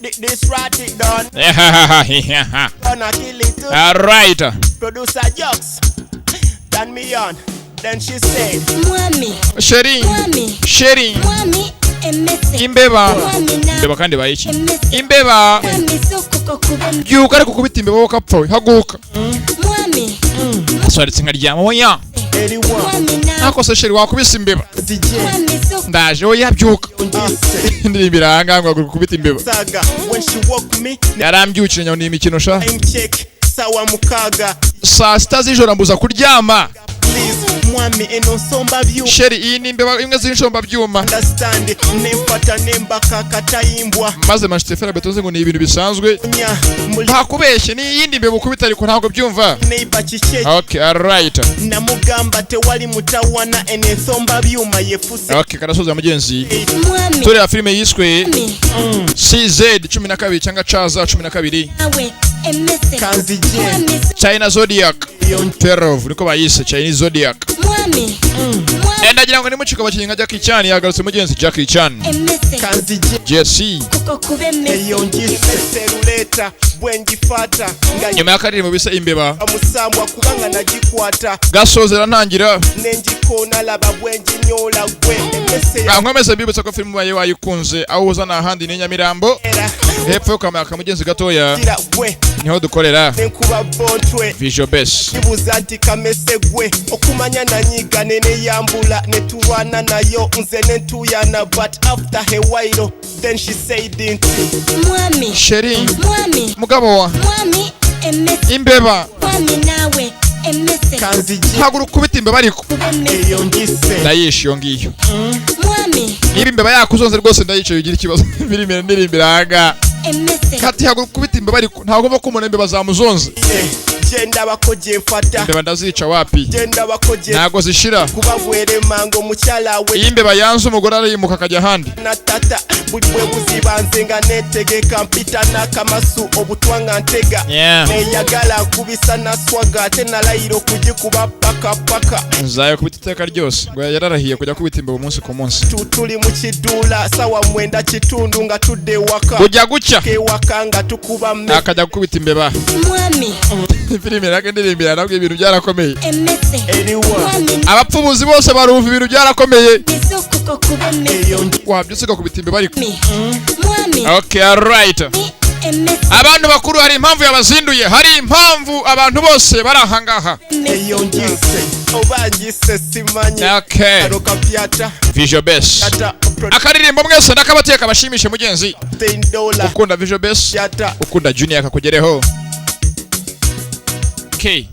This rat it done. Gonna kill it too. Alright. Producer jokes. Turn me on. Then she said, Mwami, Chérie. Mwami, Chérie. Mwami, emese. Imbeba. Mwami nawe, Imbeba kandi bayiki? Emese. Imbeba. Mwami sukuko kube. Byuka ariko kubita imbeba wowe ukapfa we. Haguka. Mwami, Asoritse nkaryama oya. Anyone. Mwami nawe, Ntako se chérie wakubise imbeba. DJ. Mwami sukuko. Ndaje oya byuka. Indirimbo iranga ngo haguruka kubita imbeba. Saga. When she woke me, Yarambyukije nyabona iyi mikino sha. time check. Sawa mukaga. Saa 6 z'ijoro ambuza kuryama. Please, mwami eno nsomba byu. Chérie iyi ni imbeba imwe z'inshomba byuma. Understand. Nemfata nembaka katayimbwa. Maze Manchester Betonze ngo ni ibintu bisanzwe. Nya muli Ntakubeshye ni iyindi mbeba ukubita ariko ntabwo byumva. neighbor kike. Okay, alright. Namugamba tewali mutawana eno ensomba byuma yefuse. Okay, karasoza mugenzi. Mwami, Tureba filime yiswe Mwami CZ 12 cyangwa Chaza 12. nawe, emese. Kanzije. Mwami, China Zodiac 12 niko bayise Chinese Zodiac. Mwami, Mwami, Ndagira ngo nimucika abakinnyi nka Jackie Chan yagarutse mugenzi Jackie Chan. emese. Kanzije. Jesse. Kuko kube mese. Eyo ngise seruleta bwengifata nga Nyuma y'akaririmbo bisa imbeba musambwa kubanga nagikwata gasozera ntangira nenjikoona laba bwenjinyoola gwe emmese nkomeze mbibutsa ko filime ubaye wayikunze aho uza ni ahandi ni Nyamirambo yera hepfo yo kwa Kamugenzi gatoya gira gwe niho dukorera nenkuba bontwe Visual Base. kibuza nti kamese gwe okumanya nanyiga neneyambula netulwana nayo nze nentuyana but after a while then she said nti Mwami, Chérie, Mwami, mugabo wa Mwami, emese. imbeba Mwami nawe, emese. kanzije haguruka ukubita imbeba ariko Kube mese. eyo ngise ndayishe iyo ngiyo. Mwami, Niba imbeba yakuzonze rwose ndayicaye ugira ikibazo. Filime ndirimbiranga emese. kati haguruka ukubita imbeba ariko ntabwo mva ko umuntu imbeba zamuzonze. Gyendabako gyenfata Imbeba ndazica wapi gyendabako gye ntabwo zishira. Kuba bweremanga omukyala we Iyo imbeba yanze umugore arimuka akajya ahandi. Na tata buli bwe buziba nze nga netegeka mpita n'akamasu obutwa nga ntega Yeah. neyagala nkubisa naswaga ate nalayira okugikuba paka paka. Nzayo kubita iteka ryose ngo yararahiye kujya kubita imbeba umunsi ku munsi. Tuli mu kiduula sawa 9:15 nga tudde ewaka Bujya gucya kewaka nga tukuba mme akajya gukubita imbeba. Mwami, Filime nabwo ndirimbira nabwo ibintu byarakomeye. emese. Eriwa Mwami, Abapfubuzi bose barumva ibintu byarakomeye. sukuko kube mese. Eyo Wabyutse ugakubita imbeba ariko. Mwami, Okay, alright. emese. Abantu bakuru hari impamvu yabazinduye, hari impamvu abantu bose bari aha ngaha. Eyo ngise oba ngise simanyi Okay. kano kapyata Visual Base. tata Akaririmbo mwese ndakabateka bashimishe mugenzi. protein dollar Ukunda Visual Base, pyata ukunda Junior akakugereho. Okay.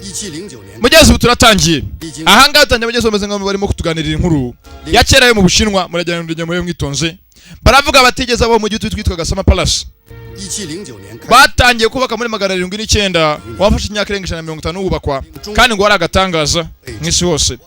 1709年， Mugenzi ubu turatangiye. Aha ngaha dutangiye mugenzi bameze nk'aho barimo kutuganirira inkuru ya kera yo mu Bushinwa, murajyana ndujya muri mwitonze. Baravuga batigeze abo mu gihugu twitwaga Summer Palace. 1709年开 Batangiye kubaka muri 709 wafashe imyaka irenga 150 wubakwa kandi ngo wari agatangaza mu isi hose.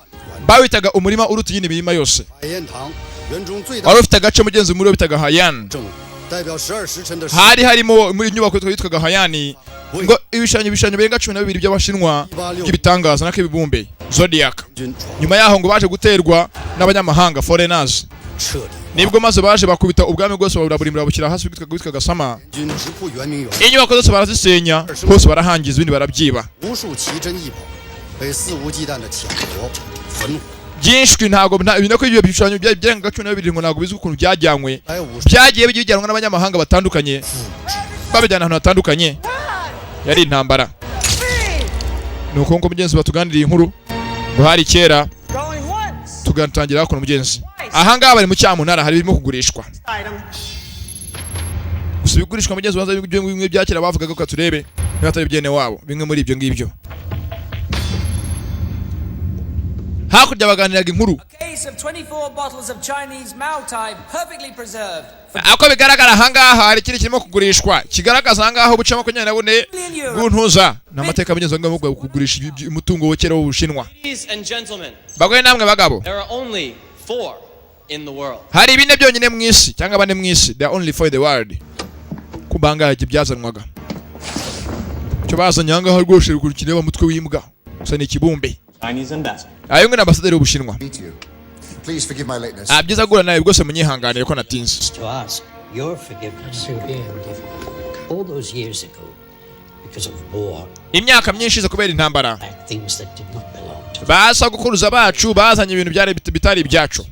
Bawitaga umurima uruta iyindi mirima yose. 海晏堂，园中最大 Wari ufite agace mugenzi muri wo bitaga Hayan. 正代表十二时辰的十 Hari harimo muri inyubako yitwaga Hayani ngo ibishushanyo birenga 12 by'Abashinwa by'ibitangaza nako ibibumbe Zodiac. 军闯 Nyuma yaho ngo baje guterwa n'abanyamahanga foreigners. 彻底 Nibwo maze baje bakubita ubwami bwose baburimbura bushyira hasi bwitwaga Sama. 军直扑圆明园， Inyubako zose barazisenya hose barahangiza ibindi barabyiba. 无数奇珍异宝被肆无忌惮的抢夺焚毁。 Byinshi ntabwo nako ibyo bishushanyo byarenga 12 ngo ntabwo bizwi ukuntu byajyanywe. 150 Byagiye bijyanwa n'abanyamahanga batandukanye babijyana ahantu hatandukanye. Yari intambara. Nuko ngo mugenzi batuganiriye inkuru ngo hari kera tugatangira hakuno mugenzi. Aha ngaha bari mu cyamunara hari ibirimo kugurishwa. Gusa ibigurishwa mugenzi banza bimwe bya kera bavugaga ko turebe niba atari byene wabo bimwe muri ibyo ngibyo. Hakurya baganiraga inkuru. Case of 24 bottles of Chinese Mao Tai perfectly preserved. Ako bigaragara ahangaha hari ikindi kirimo kugurishwa kigaragaza ahangaha ubuce 24 bw'untuza ni amateka mugenzi wanjye wo kugurisha umutungo wa kera w'Ubushinwa. Ladies and gentlemen, Bagore namwe bagabo, there are only 4 in the world. hari bine byonyine mu isi cyangwa bane mu isi. They are only for the world. Kubanga ibyazanwaga icyo bazanye ahangaha rwose ruguru kireba mutwe w'imbwa gusa ni ikibumbe. Chinese ambassador. Ayo ngo ni ambasaderi w'Ubushinwa. Meet you. Please forgive my lateness. Ah, byiza guhura nawe rwose munyihanganire ko natinze. To ask. Your forgiveness. All those years ago, because of war, Imyaka myinshi iza kubera intambara, things that did not belong to. ba sogokuruza bacu bazanye ibintu byari bitari ibyacu.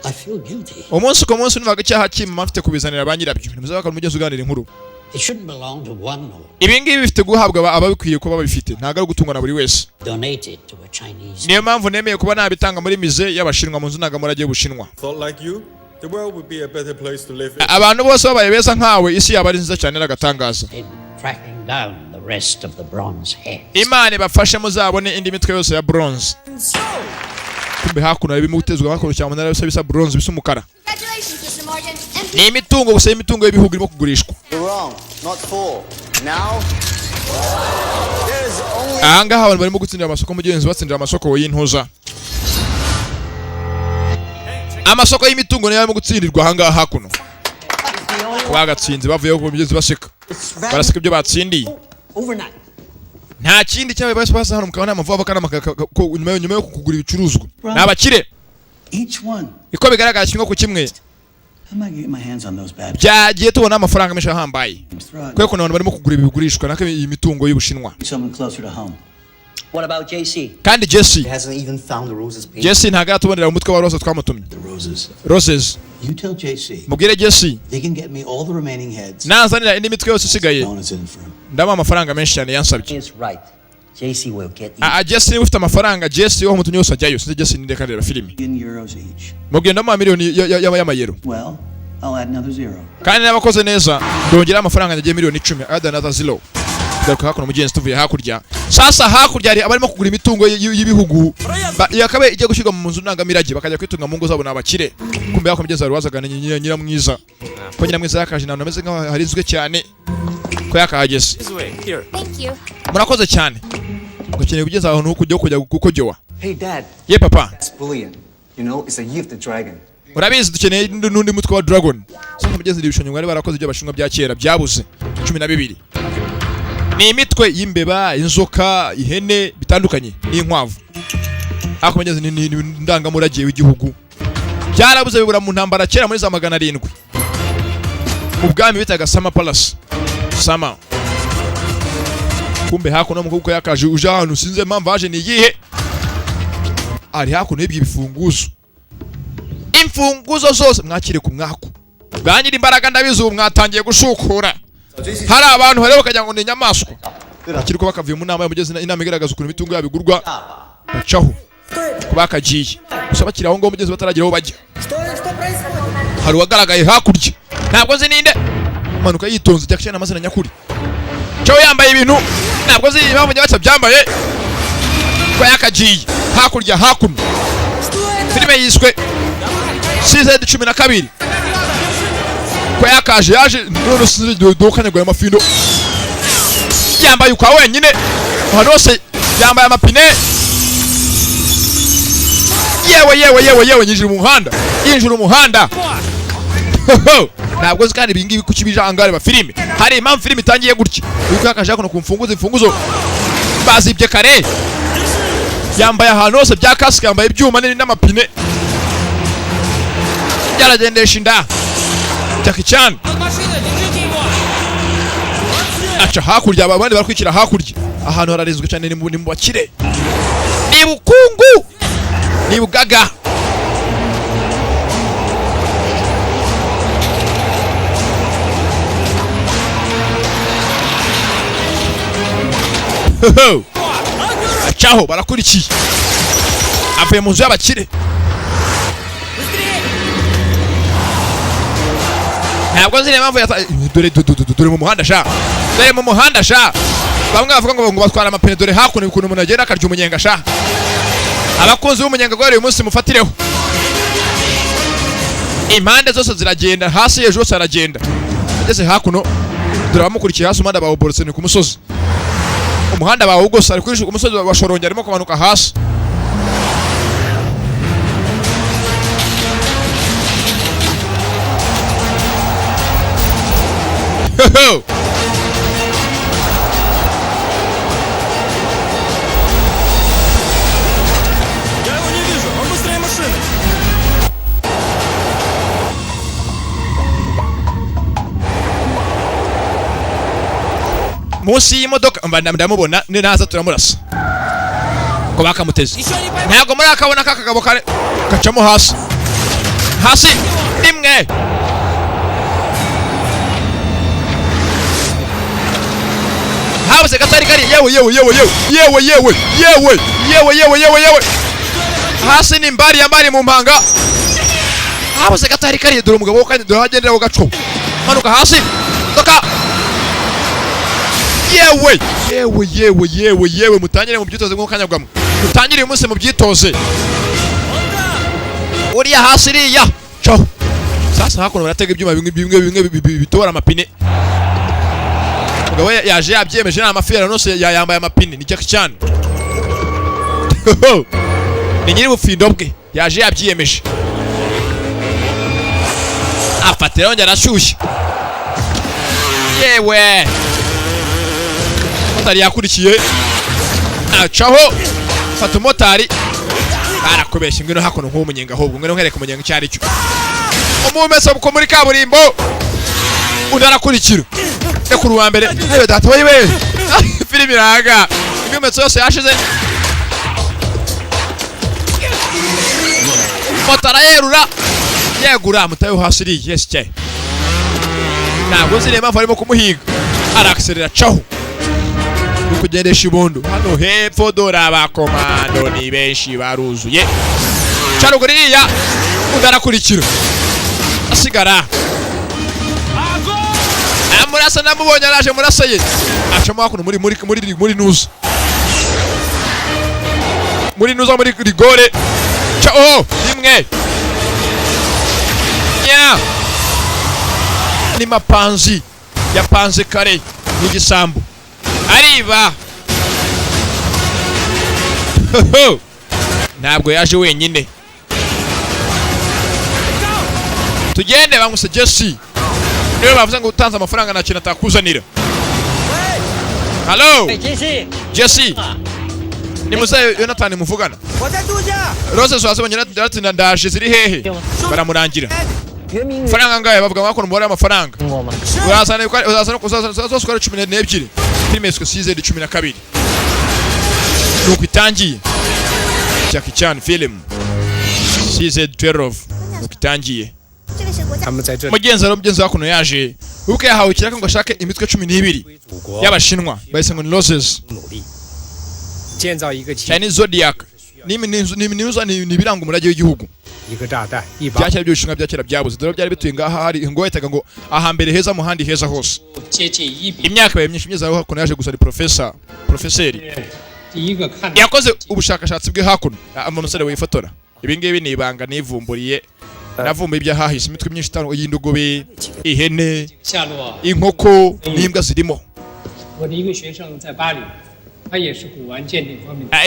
I feel guilty. Umunsi ku munsi numvaga icyaha kimama, mfite kubizanira ba nyirabyo. Ntimuze umugezi uganira inkuru. It shouldn't belong to one or Ibi ngibi bifite guhabwa ababikwiye kuba babifite, ntabwo ari ugutungwa na buri wese. donated to a Chinese. Niyo mpamvu nemeye kuba nabitanga muri musée y'Abashinwa, mu nzu ndangamurage y'Ubushinwa. Thought like you, the world would be a better place to live in. Abantu bose babaye beza nkawe, isi yaba ari nziza cyane n'agatangaza. In tracking down the rest of the bronze heads. Imana ibafashe muzabone indi mitwe yose ya bronze. Kumbe hakuno hari ibimutezwa hakuno cyane bisa bronze, bisa umukara. Congratulations, Mr. Morgan. Ni imitungo gusa, y'imitungo y'ibihugu irimo kugurishwa. You're wrong. Not four. Now, there's only Ahangaha abantu barimo gutsindira amasoko, mugenzi, batsindira amasoko y'intuza, amasoko y'imitungo niyo arimo gutsindirwa ahangaha hakuno. Bagatsinze bavuyeho ku mugezi baseka, baraseka ibyo batsindiye. Overnight. Nta kindi cyabaye, bahise baza hano mu kanama vuba akanama nyuma yo kugura ibicuruzwa ni abakire. Each one. Uko bigaragara kimwe ku kimwe. How am I gonna get my hands on those bad Byagiye tubona amafaranga menshi ahambaye Throw kubera ukuntu abantu barimo kugura ibi bigurishwa nako iyi mitungo y'Ubushinwa. Someone closer to home. What about JC? Kandi Jesse? He hasn't even found the roses painting. Jesse ntabwo aratubonera umutwe wa Rose twamutumye. The roses. Roses. You tell JC Mubwire Jesse they can get me all the remaining heads. nazanira indi mitwe yose isigaye, Bonus in for him. ndamuha amafaranga menshi cyane yansabye. Is right. JC will get you. Ah, Jesse niba ufite amafaranga, Jesse wowe umutumye wose ajyayo. Sinzi Jesse ninde, kandi reba filimi. Million euros each. Mubwire ndamuha miliyoni y'amayero. Well, I'll add another zero. Kandi n'abakoze neza ndongeraho amafaranga yagiye miliyoni 10, add another zero. Garuka hakuno mugenzi, tuvuye hakurya. Sasa hakurya hari abarimo kugura imitungo y'ibihugu yakabaye ijya gushyirwa mu nzu ndangamirage, bakajya kwitunga mu ngo zabo, ni abakire. Kumbe hakuno mugenzi hari uwazaga, ni Nyiramwiza, ko Nyiramwiza yakaje ahantu hameze nk'aho harinzwe cyane ko yakahageze. This way. Here. Thank you. Murakoze cyane. Ugakeneye kugeza ahantu ho kujya gukojyowa. Hey, Dad. Ye papa. That's bullion. You know, it's a year of the dragon. Urabizi, dukeneye n'undi mutwe wa dragon. Sasa mugenzi, ibishushanyo mwari barakoze ibyo Abashinwa bya kera byabuze 12, ni imitwe y'imbeba, inzoka, ihene, bitandukanye n'inkwavu. Ariko mugenzi, ni ndangamurage w'igihugu, byarabuze, bibura mu ntambara kera muri za 700 mu bwami bitaga Sama Palace Sama. Kumbe hakuno umukobwa yakaje uje ahantu, sinzi impamvu aje ni iyihe, ari hakuno y'ibyo bifunguzo. Imfunguzo zose mwakire ku mwaku ba nyiri imbaraga. Ndabizi ubu mwatangiye gushukura, hari abantu bareba bakagira ngo ni inyamaswa. Bakiri ko bakavuye mu nama y'umugezi, inama igaragaza ukuntu imitungo yabo igurwa, bacaho ko bakagiye gusa. Bakiri aho ngaho umugezi, bataragira aho bajya, hari uwagaragaye hakurya, ntabwo nzi ninde, manuka yitonze. Jack Chan, amazina nyakuri cyo, yambaye ibintu ntabwo nzi impamvu nyabaca byambaye ko yakagiye hakurya hakuno. Filime yiswe CZ 12. Ko yakaje yaje none sinzi dukanyagwa amafindo, yambaye ukwa wenyine ahantu hose, yambaye amapine. Yewe yewe yewe yewe, yinjira umuhanda, yinjira umuhanda. Ntabwo nzi kandi ibingibi kuki bije ahangaha. Reba filime, hari impamvu filime itangiye gutya. Uyu yakaje hakuno ku mfunguzo, imfunguzo bazibye kare. Yambaye ahantu hose bya kasike, yambaye ibyuma nini n'amapine, byaragendesha inda. Jackie Chan aca hakurya, abandi barakwikira hakurya. Ahantu hararinzwe cyane, ni mu bakire, ni bukungu, ni bugaga. Acaho barakurikiye, avuye mu nzu y'abakire. Ntabwo nzi impamvu yata. Dore dore dore dore mu muhanda sha, dore mu muhanda sha. Bamwe bavuga ngo batwara amapine. Dore hakuno ukuntu umuntu agenda akarya umunyenga sha. Abakunzi b'umunyenga guhera uyu munsi mufatireho, impande zose ziragenda, hasi hejuru hose aragenda. Ageze hakuno, dore abamukurikiye hasi, umuhanda bawuborotse, ni ku musozi, umuhanda bawugose, ari kuri ku musozi wa Shorongi, arimo kumanuka hasi. Ho! Я его не вижу, он быстрее машины. Munsi y'imodoka mba ndamubona, naza turamurasa ko bakamuteze. Ntabwo muri akabona ka kagabo kare gacamo hasi hasi rimwe. Habuze gatari kari, yewe yewe yewe yewe yewe yewe yewe yewe yewe yewe yewe, hasi ni mbari ya mbari mu mpanga. Habuze gatari kari, dore umugabo kandi dore agendera ku gaco, manuka hasi toka. Yewe yewe yewe yewe yewe, mutangire mu byitoze nk'uko kanyabwamwe, mutangire uyu munsi mu byitoze. Uriya hasi iriya caho sasa, hakuno baratega ibyuma bimwe bimwe bimwe bitobora amapine. Umugabo yaje yabyemeje, nta mafi yaranose, yayambaye amapine, ni Jackie Chan, ni nyiri bufindo bwe, yaje yabyiyemeje, afatira yongera arashyushya. Yewe, motari yakurikiye acaho, fata umumotari barakubeshya, ngwino hakuno nk'umunyenga, ahubwo ngwino nkwereke umunyenga icyo ari cyo. Umumeso ko muri kaburimbo, undi arakurikira rekura uwa mbere. Ayo data we, filimi iraga, imimetso yose yashize, moto arayerura yegura mutayo hasi iriya. Yes cye, ntabwo nzi niba impamvu arimo kumuhiga, arakiserera acaho, uri kugendesha ibundu hano hepfo. Dore abakomando ni benshi baruzuye, ca ruguru iriya, undi arakurikira asigara amurasa, namubonye araje murasa ye, acamo hakuno muri muri muri muri nuza muri nuza muri rigore ca oh rimwe nya ni mapanzi yapanze kare n'igisambu ariba. Ntabwo yaje wenyine, tugende bamuse Jesse, niwe bavuze ngo utanze amafaranga nta kintu atakuzanira. Hello Jesse, ni muzehe Yonatani muvugana. Rose zazibonye Yonatani, ndaje, ziri hehe? Baramurangira faranga ngaye, bavuga ngo umubare w'amafaranga urazana uzazana uzazana zose uko ari 12. Filime yiswe CZ 12 nuko itangiye. Jackie Chan film CZ 12 nuko itangiye. Mugenzi rero, mugenzi wakuno yaje ubwo yahawe ikiraka ngo ashake imitwe 12 y'Abashinwa bahise ngo ni Roses Chinese Zodiac, ni ni ibiranga umurage w'igihugu bya kera by'Ubushinwa bya kera byabuze. Dore byari bituye ngaha, hari ngo bahitaga ngo ahambere heza mu handi heza hose. Imyaka ibaye myinshi, myiza hakuno yaje gusa ari profeseri yakoze ubushakashatsi bwe hakuno. Umusore wifotora, ibi ngibi ni ibanga nivumburiye, navumbuye ibyahahise, imitwe myinshi itanu y'indogobe, ihene, inkoko n'imbwa zirimo.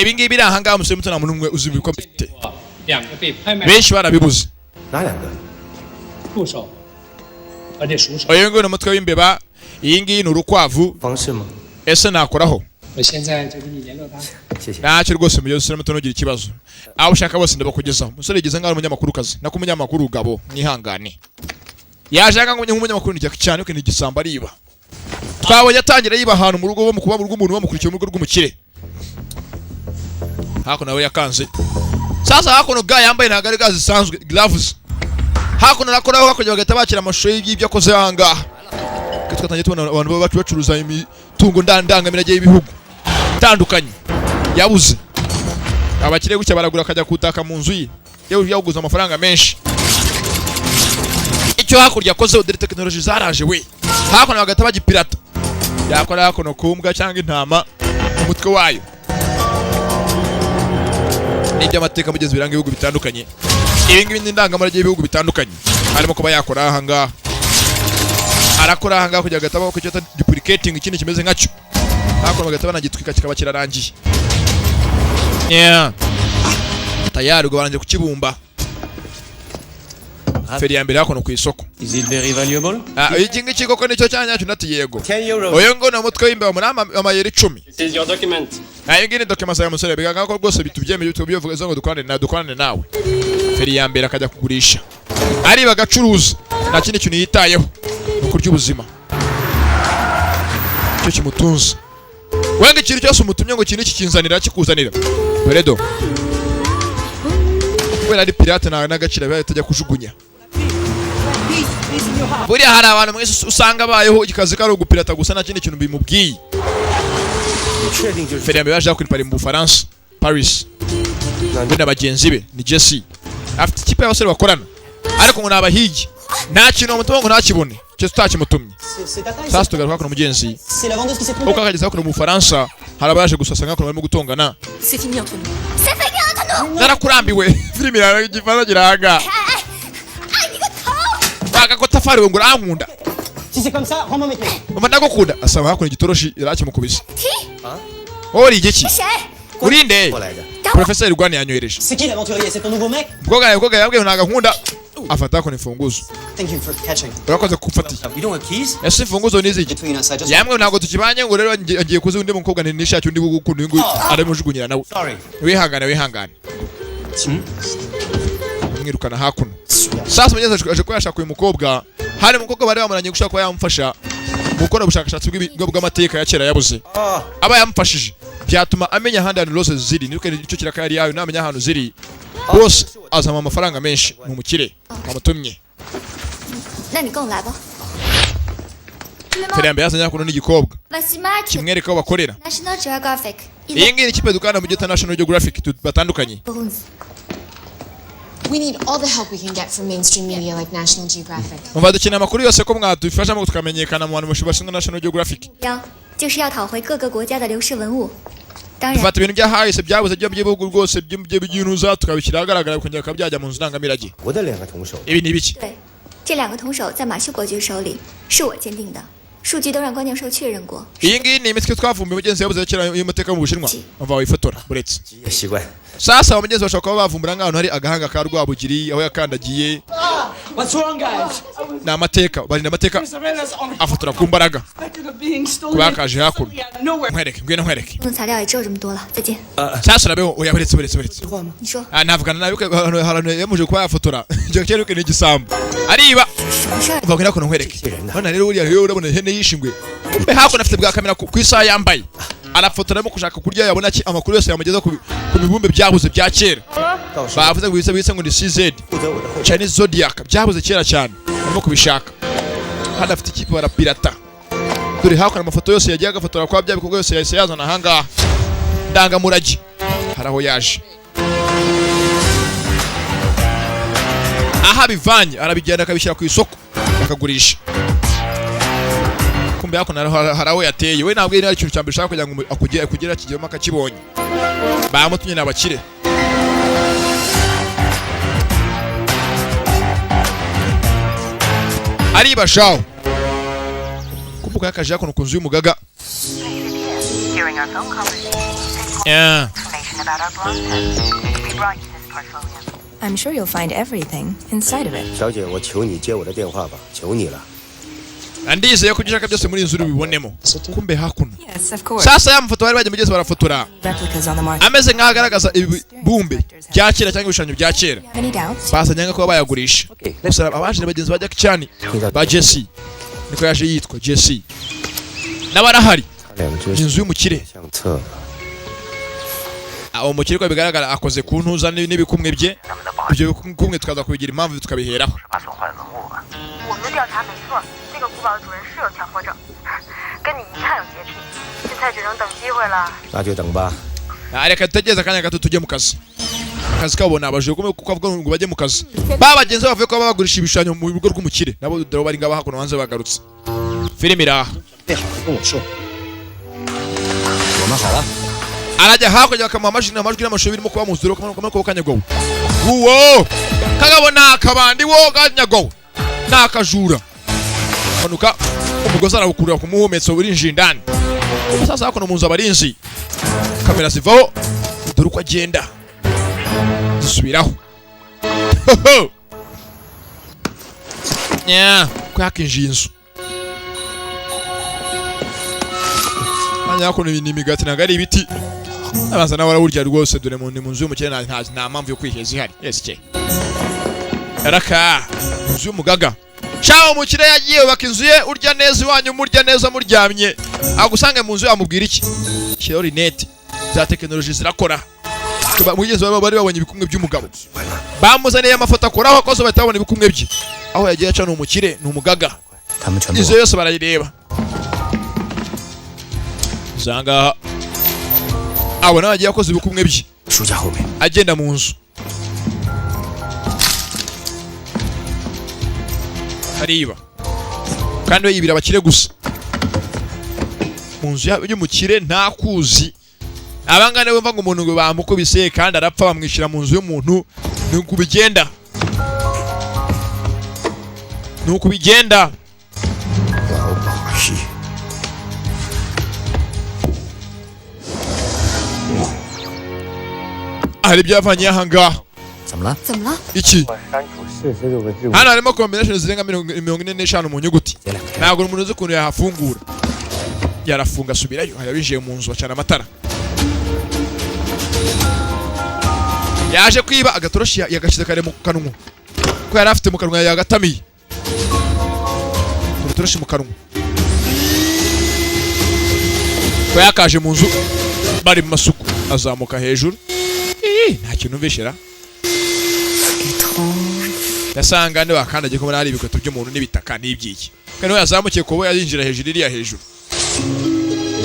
Ibi ngibi biri aha ngaha, umusore muto nta muntu n'umwe uzi uko bifite, benshi barabibuze. Uyu nguyu ni umutwe w'imbeba, iyi ngiyi ni urukwavu. Ese nakoraho? Ntacyo rwose muyobozi, usore muto ntugire ikibazo, abo ushaka bose ndabakugezaho. Umusore yigeze ngaho ari umunyamakurukazi, nako umunyamakuru gabo mwihangane, yaje anga nk'umunyamakuru ni Jackie Chan, ariko ni igisambo ariba. Twabonye atangira yiba ahantu mu rugo, bo kuba mu rugo umuntu bamukurikiye mu rugo rw'umukire, hakuno nawe yakanze. Sasa hakuno ga yambaye ntabwo ari ga zisanzwe, gloves, hakuno nakoraho hakurya bagahita bakira amashusho y'ibyo akoze aha ngaha. Twatangiye tubona abantu baba bacuruza imitungo ndangamirage y'ibihugu itandukanye yabuze. Abakire gutya baragura akajya kutaka mu nzu ye, yewe yaguze amafaranga menshi. Icyo hakurya akoze, dore tekinoloji zaraje we, hakuno bagahita bagipirata, yakora hakuno ku mbwa cyangwa intama umutwe wayo. N'iby'amateka mugezi biranga ibihugu bitandukanye, ibi ngibi ni indangamurage y'ibihugu bitandukanye, harimo kuba yakora aha ngaha, arakora aha ngaha kugira ngo agahita bakora icyo duplicating ikindi kimeze nkacyo, hakuno bagahita banagitwika kikaba kirarangiye. Yeah. Tayari ubwo barangije kukibumba. Feri ya mbere hakuno ku isoko. Is it very valuable? Iki ngiki koko nicyo cyanya cyo? Ndati yego. Uyu ngo ni umutwe w'imbeba muri amayeri 10. This is your document. Ayo ngiyi ni document zawe musore, bigaragara ko rwose bitubyemeje tubivuga ngo dukorane na dukorane nawe. Feri ya mbere akajya kugurisha, ariba agacuruza, nta kindi kintu yitayeho ni ukurya ubuzima. Icyo Nicyo kimutunze. Wenga ikintu cyose umutumye ngo ikintu kikinzanira, kikuzanira. Dore do kubera ari pirate, nta n'agaciro biba atajya kujugunya. Buriya hari abantu mwese usanga bayeho ikazi kari ugupirata gusa, nta kindi kintu bimubwiye. Feri yaje kuri Paris mu Bufaransa, Paris, we na bagenzi be. Ni Jesse, afite ikipe y'abasore bakorana, ariko ngo ni abahigi, nta kintu bamutuma ngo ntakibone cyo tutakimutumye. Sasa tugaruka kuno mugenzi. C'est la vendeuse qui s'est trompée. Uko akageza kuno mu Bufaransa, hari abaje gusasa nka kuno barimo gutongana. C'est fini entre nous. C'est fini entre nous. Narakurambiwe. Filimi yawe igifaransa kiranga bagakotafari ngo urankunda. Si c'est comme ça, rends-moi mes clés. Mama, ndagukunda. Asaba hakuno igitoroshi yarakimukubise. Wowe uri igiki? Urinde? Professeur Rwani yanyohereje. C'est qui l'aventurier? C'est ton nouveau mec? Umukobwa yabwiye ntabwo ankunda. Afata hakuno imfunguzo. Thank you for catching. Urakoze kumfatiye. You don't have keys? Ese imfunguzo ni iziki? Between us, I just. Yamwe ntabwo tukibanye, ngo rero ngiye kuzi undi mukobwa nishaki undi gukunda uyu nguyu aramujugunyira nawe. Sorry. Wihangane, wihangane. Amwirukana hakuno. Sasa mugenzi aje kuba yashaka uyu mukobwa. Hari umukobwa bari bamaranye gushaka kuba yamufasha gukora ubushakashatsi bw'amateka ya kera yabuze. Aba yamufashije byatuma amenya ahandi hantu rose ziri, niko nicyo kiraka yari yayo. Namenya ahantu ziri bose azama amafaranga menshi, ni umukire wamutumye. 那你跟我来吧。 Feri yazanye hakuno n'igikobwa kimwereka aho bakorera. National Geographic. Iyi ngiyi ni ikipe dukorana mu gihe National Geographic batandukanye. We need all the help we can get from mainstream media like National Geographic. Umva, dukeneye amakuru yose ko mwadufashamo tukamenyekana mu bantu bashinzwe National Geographic. 标就是要讨回各个国家的流失文物。当然， Dufata ibintu byahahise byabuze by'ibihugu rwose by'intuza, tukabishyira ahagaragara, bikongera bikaba byajya mu nzu ndangamirage. 我的两个同手， Ibi ni ibiki? 对，这两个铜手在马修伯爵手里，是我鉴定的，数据都让关教授确认过。 Iyi ngiyi ni imitwe twavumbuye mugenzi yabuze kera y'amateka mu Bushinwa. Umva, wifotora buretse. 习惯。 Sasa abagenzi bashobora kuba bavumbura nk'ahantu hari agahanga ka Rwabugiri aho yakandagiye. What's wrong, guys? Ni amateka, barinda amateka. Isabella's on Afotora ku mbaraga. suspected of being stolen. Kuba yakaje hakuno. Nowhere. Nkwereke, ngwino nkwereke. 用材料也只有这么多了，再见。 Sasa urabeho. Oya, buretse, buretse, buretse. 你说。 Ah, navugana nawe ko ahantu yamuje kuba yafotora icyo cyari ni igisambo ariba. Umva, ngwino hakuno nkwereke. None rero buriya rero urabona ihene yishingwe. Kumbe hakuno afite bwa kamera ku isaha yambaye, arafotora, arimo gushaka kurya yabona ki amakuru yose yamugeza ku bibumbe byabuze bya kera. Bavuze ngo bise ngo ni CZ, Chinese Zodiac, byabuze kera cyane, arimo kubishaka. Hano afite ikipe, barapirata. Dore hakuno amafoto yose yagiye agafotora kwa bya bikorwa yose yahise yazana ahangaha ndangamurage. Hari aho yaje, aho abivanye arabigenda akabishyira ku isoko bakagurisha. Kumbe hakuno hari aho yateye. We ntabwo ari ikintu cya mbere ushaka kugira ngo akugere akigeremo akakibonye. Bamutumye, ni abakire. Aribashaho kumbuka yakaje hakuno ku nzu y'umugaga. During our phone conversation, Yeah. information about our blog test. We brought you this portfolio. I'm sure you'll find everything inside of it. 小姐，我求你接我的电话吧，求你了。 Ndizeye ko ibyo ushaka byose muri iyi nzu ubibonemo. Kumbe hakuno. Yes, of course. Sasa ya mafoto bari bagiye mugezi barafotora Replicas on the market. ameze nk'aho agaragaza ibibumbe bya kera cyangwa ibishushanyo bya kera. Have any doubts? Basanye nka kuba bayagurisha. Gusa abaje ni bagenzi ba Jackie Chan, ba Jesse, niko yaje yitwa Jesse, n'abarahari. 两只 Ni inzu y'umukire. 相册， Uwo mukire uko bigaragara akoze ku ntuza n'ibikumwe bye. Ibyo bikumwe tukaza kubigira impamvu tukabiheraho. 我们的调查没错，这个古堡的主人是有强迫症，跟你一样有洁癖。现在只能等机会了。 那就等吧。 Ah, reka dutegereze akanya gato tujye mu kazi. Akazi kabo ni abajura kuko avuga ngo bajye mu kazi. Ba bagenzi bavuye kuba bagurisha ibishushanyo mu rugo rw'umukire, nabo dore bari ngaba hakuno hanze bagarutse. Filime iraha. 备好了跟我说。 我们好了。 Arajya hakurya bakamuha amajwi n'amajwi n'amashusho birimo kuba mu nzu kumanuka kuba kanyagowe. Uwo kagabo ni akabandi wo kanyagowe ni akajura. Manuka umugozi arawukurura ku muhumetso urinjira indani. Sasa hakuno mu nzu abarinzi kamera zivaho, dore uko agenda zisubiraho. Nya ko yakinjiye inzu. Hano hakuno ni imigati, ntabwo ari ibiti. Abanza nawe arawurya rwose. Dore mu ni mu nzu y'umukire, nta mpamvu yo kwiheza ihari. Yes ke raka inzu y'umugaga. Shaho umukire yagiye yubaka inzu ye, urya neza iwanyu, murya neza muryamye, agusange mu nzu yamubwira iki? Shyiraho rinete za tekinoloji zirakora. Mugezi bari babonye ibikumwe by'umugabo, bamuzaniye amafoto akoraho akoze, bahita babona ibikumwe bye aho yagiye aca. Ni umukire, ni umugaga. 他们全部 Inzu yose barayireba zangaha, abona yagiye akoze ibikumwe bye 书架后面。 agenda mu nzu ariba, kandi we yibira abakire gusa. Mu nzu y'umukire ntakuzi abangana bumva ngo umuntu ngo bamukubise kandi arapfa, bamwishyira mu nzu y'umuntu. Ni uku bigenda, ni uku bigenda. 老把戏。 Hari ibyo yavanye aha ngaha. 怎么了？ 怎么了？ Iki? 删除46个字母。 Hano harimo combination zirenga 45 mu nyuguti, ntabwo umuntu uzi ukuntu yahafungura. Yarafunga, asubirayo. Hari abinjiye mu nzu bacana amatara. Yaje kwiba agatoroshi, yagashyize kare mu kanwa ko yari afite mu kanwa, yagatamiye agatoroshi mu kanwa ko yakaje mu nzu. Bari mu masuku, azamuka hejuru. Ih, nta kintu numvishera. Yasanga ne bakandagiye ko hari ibikweto by'umuntu n'ibitaka n'ibyiki, kandi we yazamukiye kuba yinjira hejuru iriya hejuru.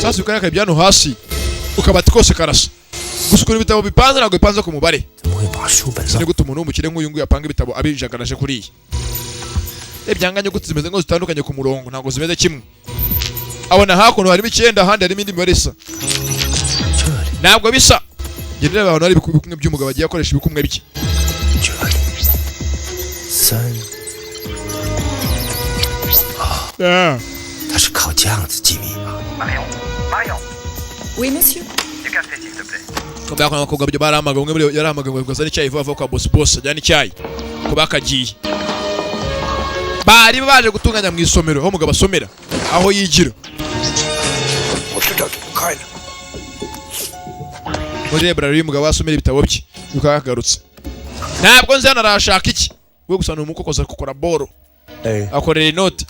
Sasa ukareka ibyano hasi, ukabati kose karasa gusa. Ukuntu ibitabo bipanze, ntabwo bipanze ku mubare. 怎么会把书本上 Ni gute umuntu w'umukire nk'uyu nguyu apanga ibitabo abijagaraje kuriya? Rebye nyuguti zimeze ngo zitandukanye ku murongo, ntabwo zimeze kimwe. Abona hakuno harimo icyenda, ahandi harimo indi mibare isa, ntabwo bisa. Njye ndeba ahantu hari ibikumwe by'umugabo agiye akoresha ibikumwe bye. 三？ Ah. 他是靠这样子记密码。 Oui, monsieur. Kubera ko abakobwa byo barahamagawe, umwe muri bo yarahamagawe ngo azane icyayi vuba vuba kwa boss, boss ajyane icyayi ko bakagiye. Bari baje gutunganya mu isomero aho umugabo asomera, aho yigira. 我知道怎么开了。 Muri library y'umugabo asomera ibitabo bye, bikaba yagarutse. Ntabwo nzi hano arashaka iki we, gusa ni umukokoza gukora boro. 哎， Akorera inoti.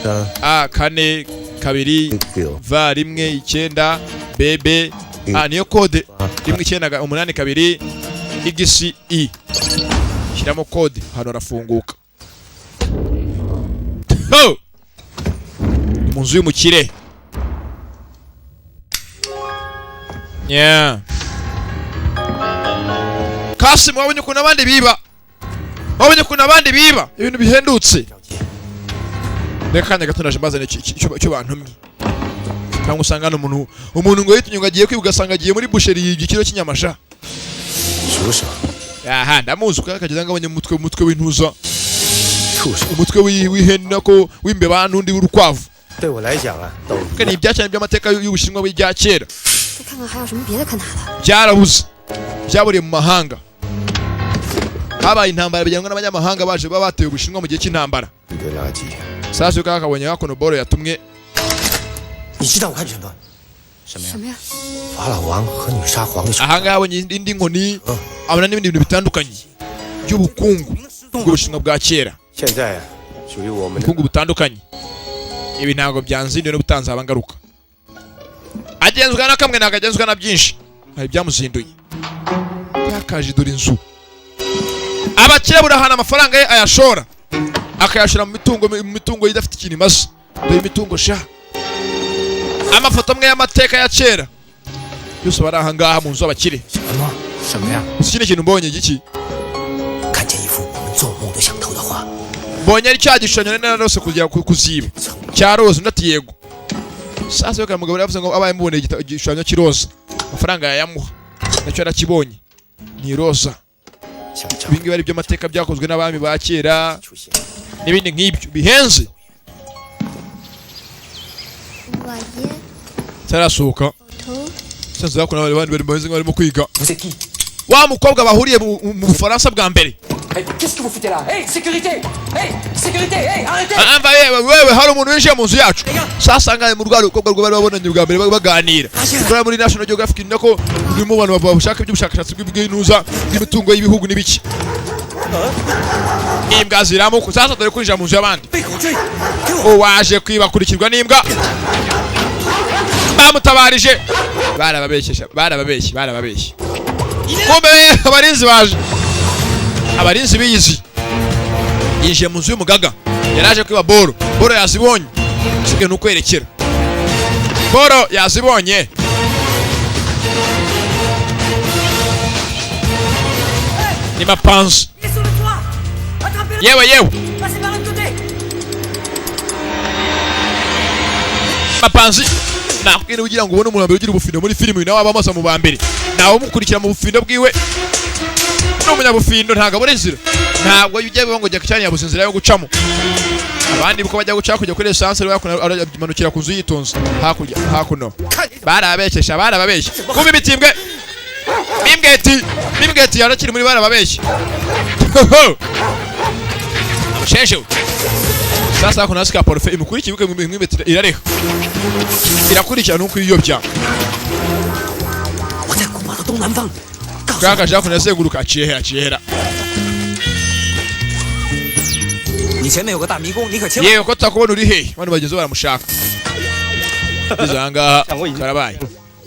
三 A 4 2 六 V 1 9 BB A, niyo kode 1 9 8 2 X I. Shyiramo kode hano, arafunguka. Ho! Ni mu nzu y'umukire. Yeah. Kasimu, wabonye ukuntu abandi biba, wabonye ukuntu abandi biba ibintu bihendutse. Reka akanya gato naje mbazane icyo bantumye. Cyangwa usanga hano umuntu ngo yitumye ngo agiye kwiba, ugasanga agiye muri busheri yibye ikiro cy'inyama sha. 数手 Aha ndamuzi kuko akageza ngo abonye umutwe w'intuza, 畜生。 umutwe w'ihene, nako w'imbeba, n'undi w'urukwavu. 对我来讲啊，都 Kandi ni ibya cyane by'amateka y'Ubushinwa bw'ibya kera. 再看看还有什么别的可拿的。 Byarabuze, byaburiye mu mahanga, habaye intambara, bijyanwa n'abanyamahanga baje baba bateye Ubushinwa mu gihe cy'intambara. 一堆垃圾。 Sasa yuko akabonye hakuno boro yatumwe. 你知道我看什么？什么 什么呀？ 法老王和女沙皇的 Ahangaha abonye indi nkoni, abona n'ibindi bintu bitandukanye by'ubukungu bw'Ubushinwa bwa kera. 现在啊，属于我们的 Ubukungu butandukanye. Ibi ntabwo byanzinduye n'ubutanzi haba ngaruka. Agenzwa na kamwe, ntabwo agenzwa na byinshi. Hari ibyamuzinduye, yakaje. Dore inzu abakire, burahana amafaranga ye ayashora, akayashora mu mitungo idafite ikintu imaze. Dore imitungo sha, amafoto amwe y'amateka ya kera yose bari aha ngaha mu nzu y'abakire. 什么？什么呀？ Gusa ikindi kintu mbonye giki? 看见一幅我们做梦都想偷的画。 Mbonye ari cya gishushanyo nari narose kujya kuziba cya roza. Undi ati yego. Sasa yo mugabo yavuze ngo abaye muboneye igishushanyo cy'iroza, amafaranga yayamuha. Nacyo yarakibonye, ni iroza. 想找 Ibi ngibi ari by'amateka byakozwe n'abami ba kera 出现。 n'ibindi nk'ibyo bihenze. 婉耶 Itarasohoka. 头 Sanze hakuno abandi bari bameze nk'abarimo kwiga. Vous êtes qui? Wa mukobwa bahuriye mu Bufaransa bwa mbere. Hey, qu'est-ce que vous foutez là? Hey, sécurité! Hey, sécurité! Hey, arrêtez! Ah, mva yewe wewe, hari umuntu winjiye mu nzu yacu. Sasa ngahe mu rwa rukobwa rwo bari babonanye bwa mbere baganira ukora muri National Geographic, nako rurimo abantu bashaka iby'ubushakashatsi bw'intuza bw'imitungo y'ibihugu n'ibiki. Imbwa ziramuka. Sasa dore kwinjira mu nzu y'abandi, uwaje kwibakurikirwa n'imbwa. Bamutabarije, barababeshyesha, barababeshye, barababeshye. Kumbe abarinzi baje, abarinzi biyizi. Yinjiye mu nzu y'umugaga, yaraje kwiba boro. Boro yazibonye, sigaye ni ukwerekera. Boro yazibonye. Ni mapanzu. Yewe yewe, mapanzi. Nakubwira, ugira ngo ubone umuntu mbere ugira ubufindo muri filimi, nawe aba amaso mu ba mbere, nawe umukurikira mu bufindo bwiwe. Ni umunyabufindo, ntabwo abura inzira. Ntabwo ujya biba ngo jya cyane, yabuze inzira yo gucamo. Abandi uko bajya guca kujya kuri essence, baramanukira ku nzu yitonze hakurya hakuno. Barabeshyesha, barababeshya. Kumbe imitimbwe mimbweti mimbweti yarakiri muri barababeshya. Amusheshe sasa hakuno hasi ka parufe imukurikiye, ibuke mwibeti irareha, irakurikira nuko iyobya. 我在古堡的东南方。 Kaka hakuno yazenguruka, aciye hera, aciye hera. 你前面有个大迷宫，你可千万 Yewe, ko tutakubona, uri hehe? Bano bagenzi baramushaka. Ngeze ahangaha karabaye.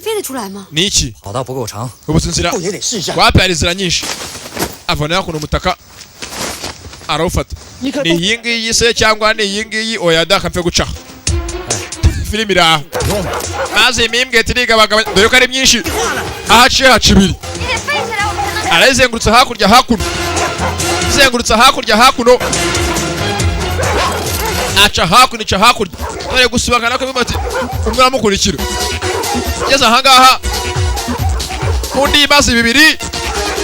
飞得出来吗？ Ni iki? 跑道不够长， Ubu inzira wapi? Hari inzira nyinshi. Avana hakuno umutaka arawufata. Ni iyi ngiyi se cyangwa ni iyi ngiyi? Oya da, kamfe gucaho. Filimi iri aho, maze imimbwe turigabagabanya, dore ko ari myinshi. Ahaciye haca ibiri. 你得飞起来，我们才能。 Arayizengurutsa hakurya hakuno, izengurutsa hakurya hakuno, aca hakuno, ica hakurya. Dore gusibangana ko ati umwe aramukurikira. Ngeze ahangaha, undi ibibazo bibiri,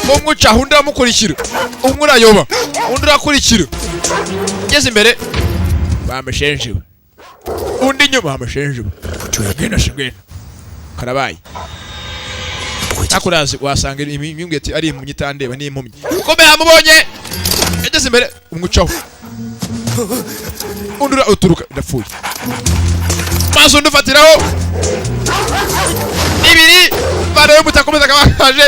umwe uca, undi aramukurikira, umwe urayoba, undi urakurikira. Ngeze imbere bamushenjewe, undi inyuma bamushenjewe. Ngwino se, ngwino, karabaye. Akurazi wasanga imyungeti ari impumyi itandeba n'impumyi. Kome yamubonye, yageze imbere, umwicaho, undi uturuka, ndapfuye. Maze undi ufatiraho ibiri barebe umutaka akabakaje.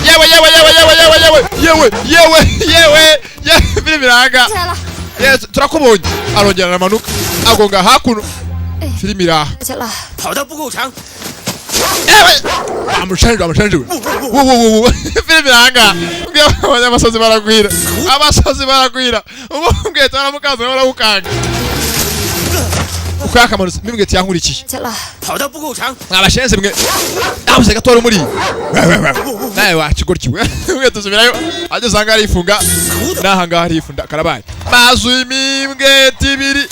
Yewe yewe yewe yewe yewe yewe yewe yewe yewe yewe, biri biranga. Yes, turakubonye. Arongera aramanuka, agonga hakuno. Filimi iraha. 去了。 跑道不够长， Amushenje, amushenje wo wo wo wo, filimi iranga. Abanyabasozi baragwira, abasozi baragwira. Umubwete baramukaza, barawukanga uko yakamanutse. Mimbwete yankurikiye. 去了。 跑道不够长， Mwabashenze mwe, nabuze gato muri nawe wakigoryi we. Mwe tuzubirayo. Ageze ahangaha arifunga, n'ahangaha arifunda, karabaye. Mazu imimbwete ibiri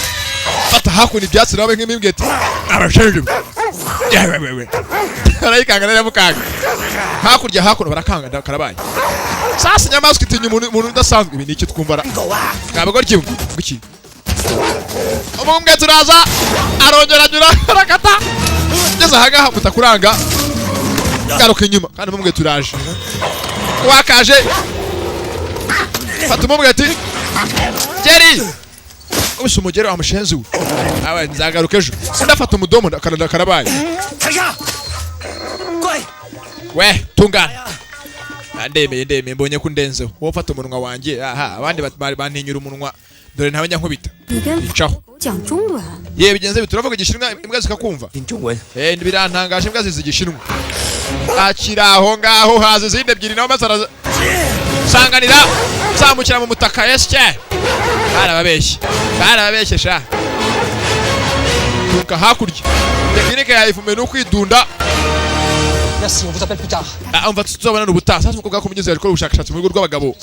fata hakuno ibyatsi nawe nk'imimbwete. Abashenje yewe, arayikanga, naramukanga hakurya hakuno, barakanga, karabaye. Sasa inyamaswa itinya umuntu, umuntu udasanzwe. Ibi ni iki twumva ra mwabigoryi ngiki? Umumbwete uraza, arongera anyura, arakata. Ngeze ahangaha mutakuranga, garuka inyuma kandi umumbwete uraje, wakaje. Fata umumbwete geri ubise umugeri wa mushenzi we. Awe nzagaruka ejo. Undi afata umudomo, akaranda, karabaye. 停下！乖， We tungana. Ah, ndemeye, ndemeye, mbonye ko undenzeho wowe. Ufata umunwa wanjye aha, abandi bantinyura umunwa, dore ntawe njya nkubita. 你跟 Icaho. 狗讲中文， Yewe, bigenze bite? Turavuga igishinwa imbwa zikakumva. Eh, birantangaje, imbwa zizi igishinwa. Akiri aho ngaho haza izindi ebyiri nawe, maze arasanganira, zamukira mu mutaka. Esye, barababeshye, barababeshye sha. Turuka hakurya, tekinike yayifume ni ukwidunda. Merci, on vous appelle plus tard. Ah, umva, tuzabonana ubutaha. Sasa umukobwa wakomugeze ari gukora ubushakashatsi mu rugo rw'abagabo,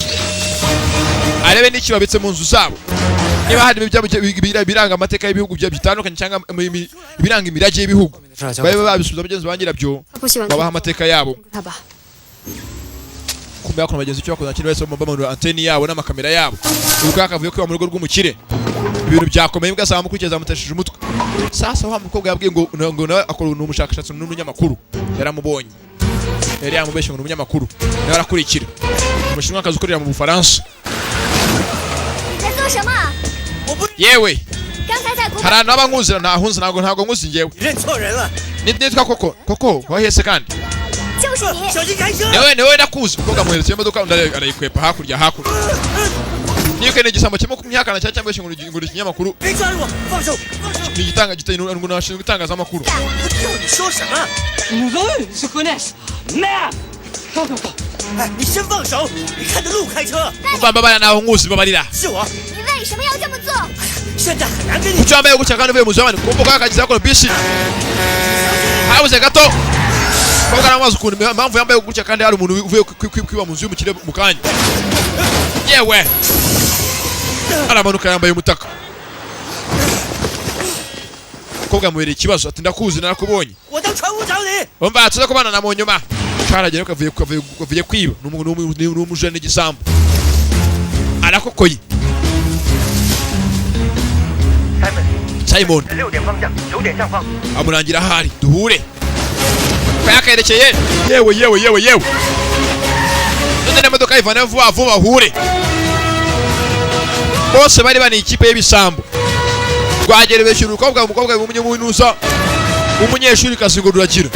arebe n'iki babitse mu nzu zabo, niba harimo ibiranga amateka y'ibihugu bitandukanye cyangwa ibiranga imirage y'ibihugu, babe babisubiza bagenzi ba nyirabyo, babaha amateka yabo. 他吧。 Kumbe hakuno bagenzi icyo bakoze, kintu wese bamanura anteni yabo n'amakamera yabo. Ubwo yakavuye kwiba mu rugo rw'umukire, ibintu byakomeye. Imbwa zamukurikiye, zamutesheje umutwe. Sasa wa mukobwa yabwiye ngo nawe akora, ni umushakashatsi n'umunyamakuru. Yaramubonye, yari yamubeshye ngo ni umunyamakuru, nawe arakurikira. Umushinwa akazi ukorera mu Bufaransa. 你在做什么？ Yewe, 刚才在古 hari ahantu haba nkuzi? Ntahunze, ntabwo nkuzi njyewe. 认错人了。 Nitwa koko koko wahese kandi. 就是你！ 小心开车！ Niwe, niwe, nakuzi. Umukobwa amuhereza imodoka, undi arayikwepa hakurya hakurya. Niyo ni igisambo kirimo kumyakana cyangwa cyangwa ngo ni ikinyamakuru. 别抓住我！放手！放手！ Ni igitanga ngo nashinzwe itangazamakuru. 我叫你说什么？ Nous se connaissent. Merde. 放放放！ 哎，你先放手！你看着路开车。 Umva, mbabarira, naho nkuzi, mbabarira. 是我， 你为什么要这么做？ 现在很难跟你。 Kuki wambaye gutya kandi uvuye mu nzu y'abandi? Kumva kakagize hakuno bisi habuze gato. Umukobwa aramazi ukuntu impamvu yambaye gutya kandi hari umuntu uvuye kwiba mu nzu y'umukire mu kanya. Yewe, aramanuka yambaye umutaka. Umukobwa yamubereye ikibazo, ati ndakuzi, narakubonye. 我当船务找你。 Umva, tuze kubana na mu nyuma. Karagera kavuye kwiba, ni umujura n'igisambo, arakokoye. Simon. 六点方向，九点上方。 Amurangira ahari duhure kayakayerekeye. Yewe, yewe, yewe, yewe, none n'imodoka yivana vuba vuba ahure. Bose bari bani ikipe y'ibisambo. Rwagera beshyura umukobwa, umukobwa w'umunyamunuza w'umunyeshuri kazi ngo rurakira,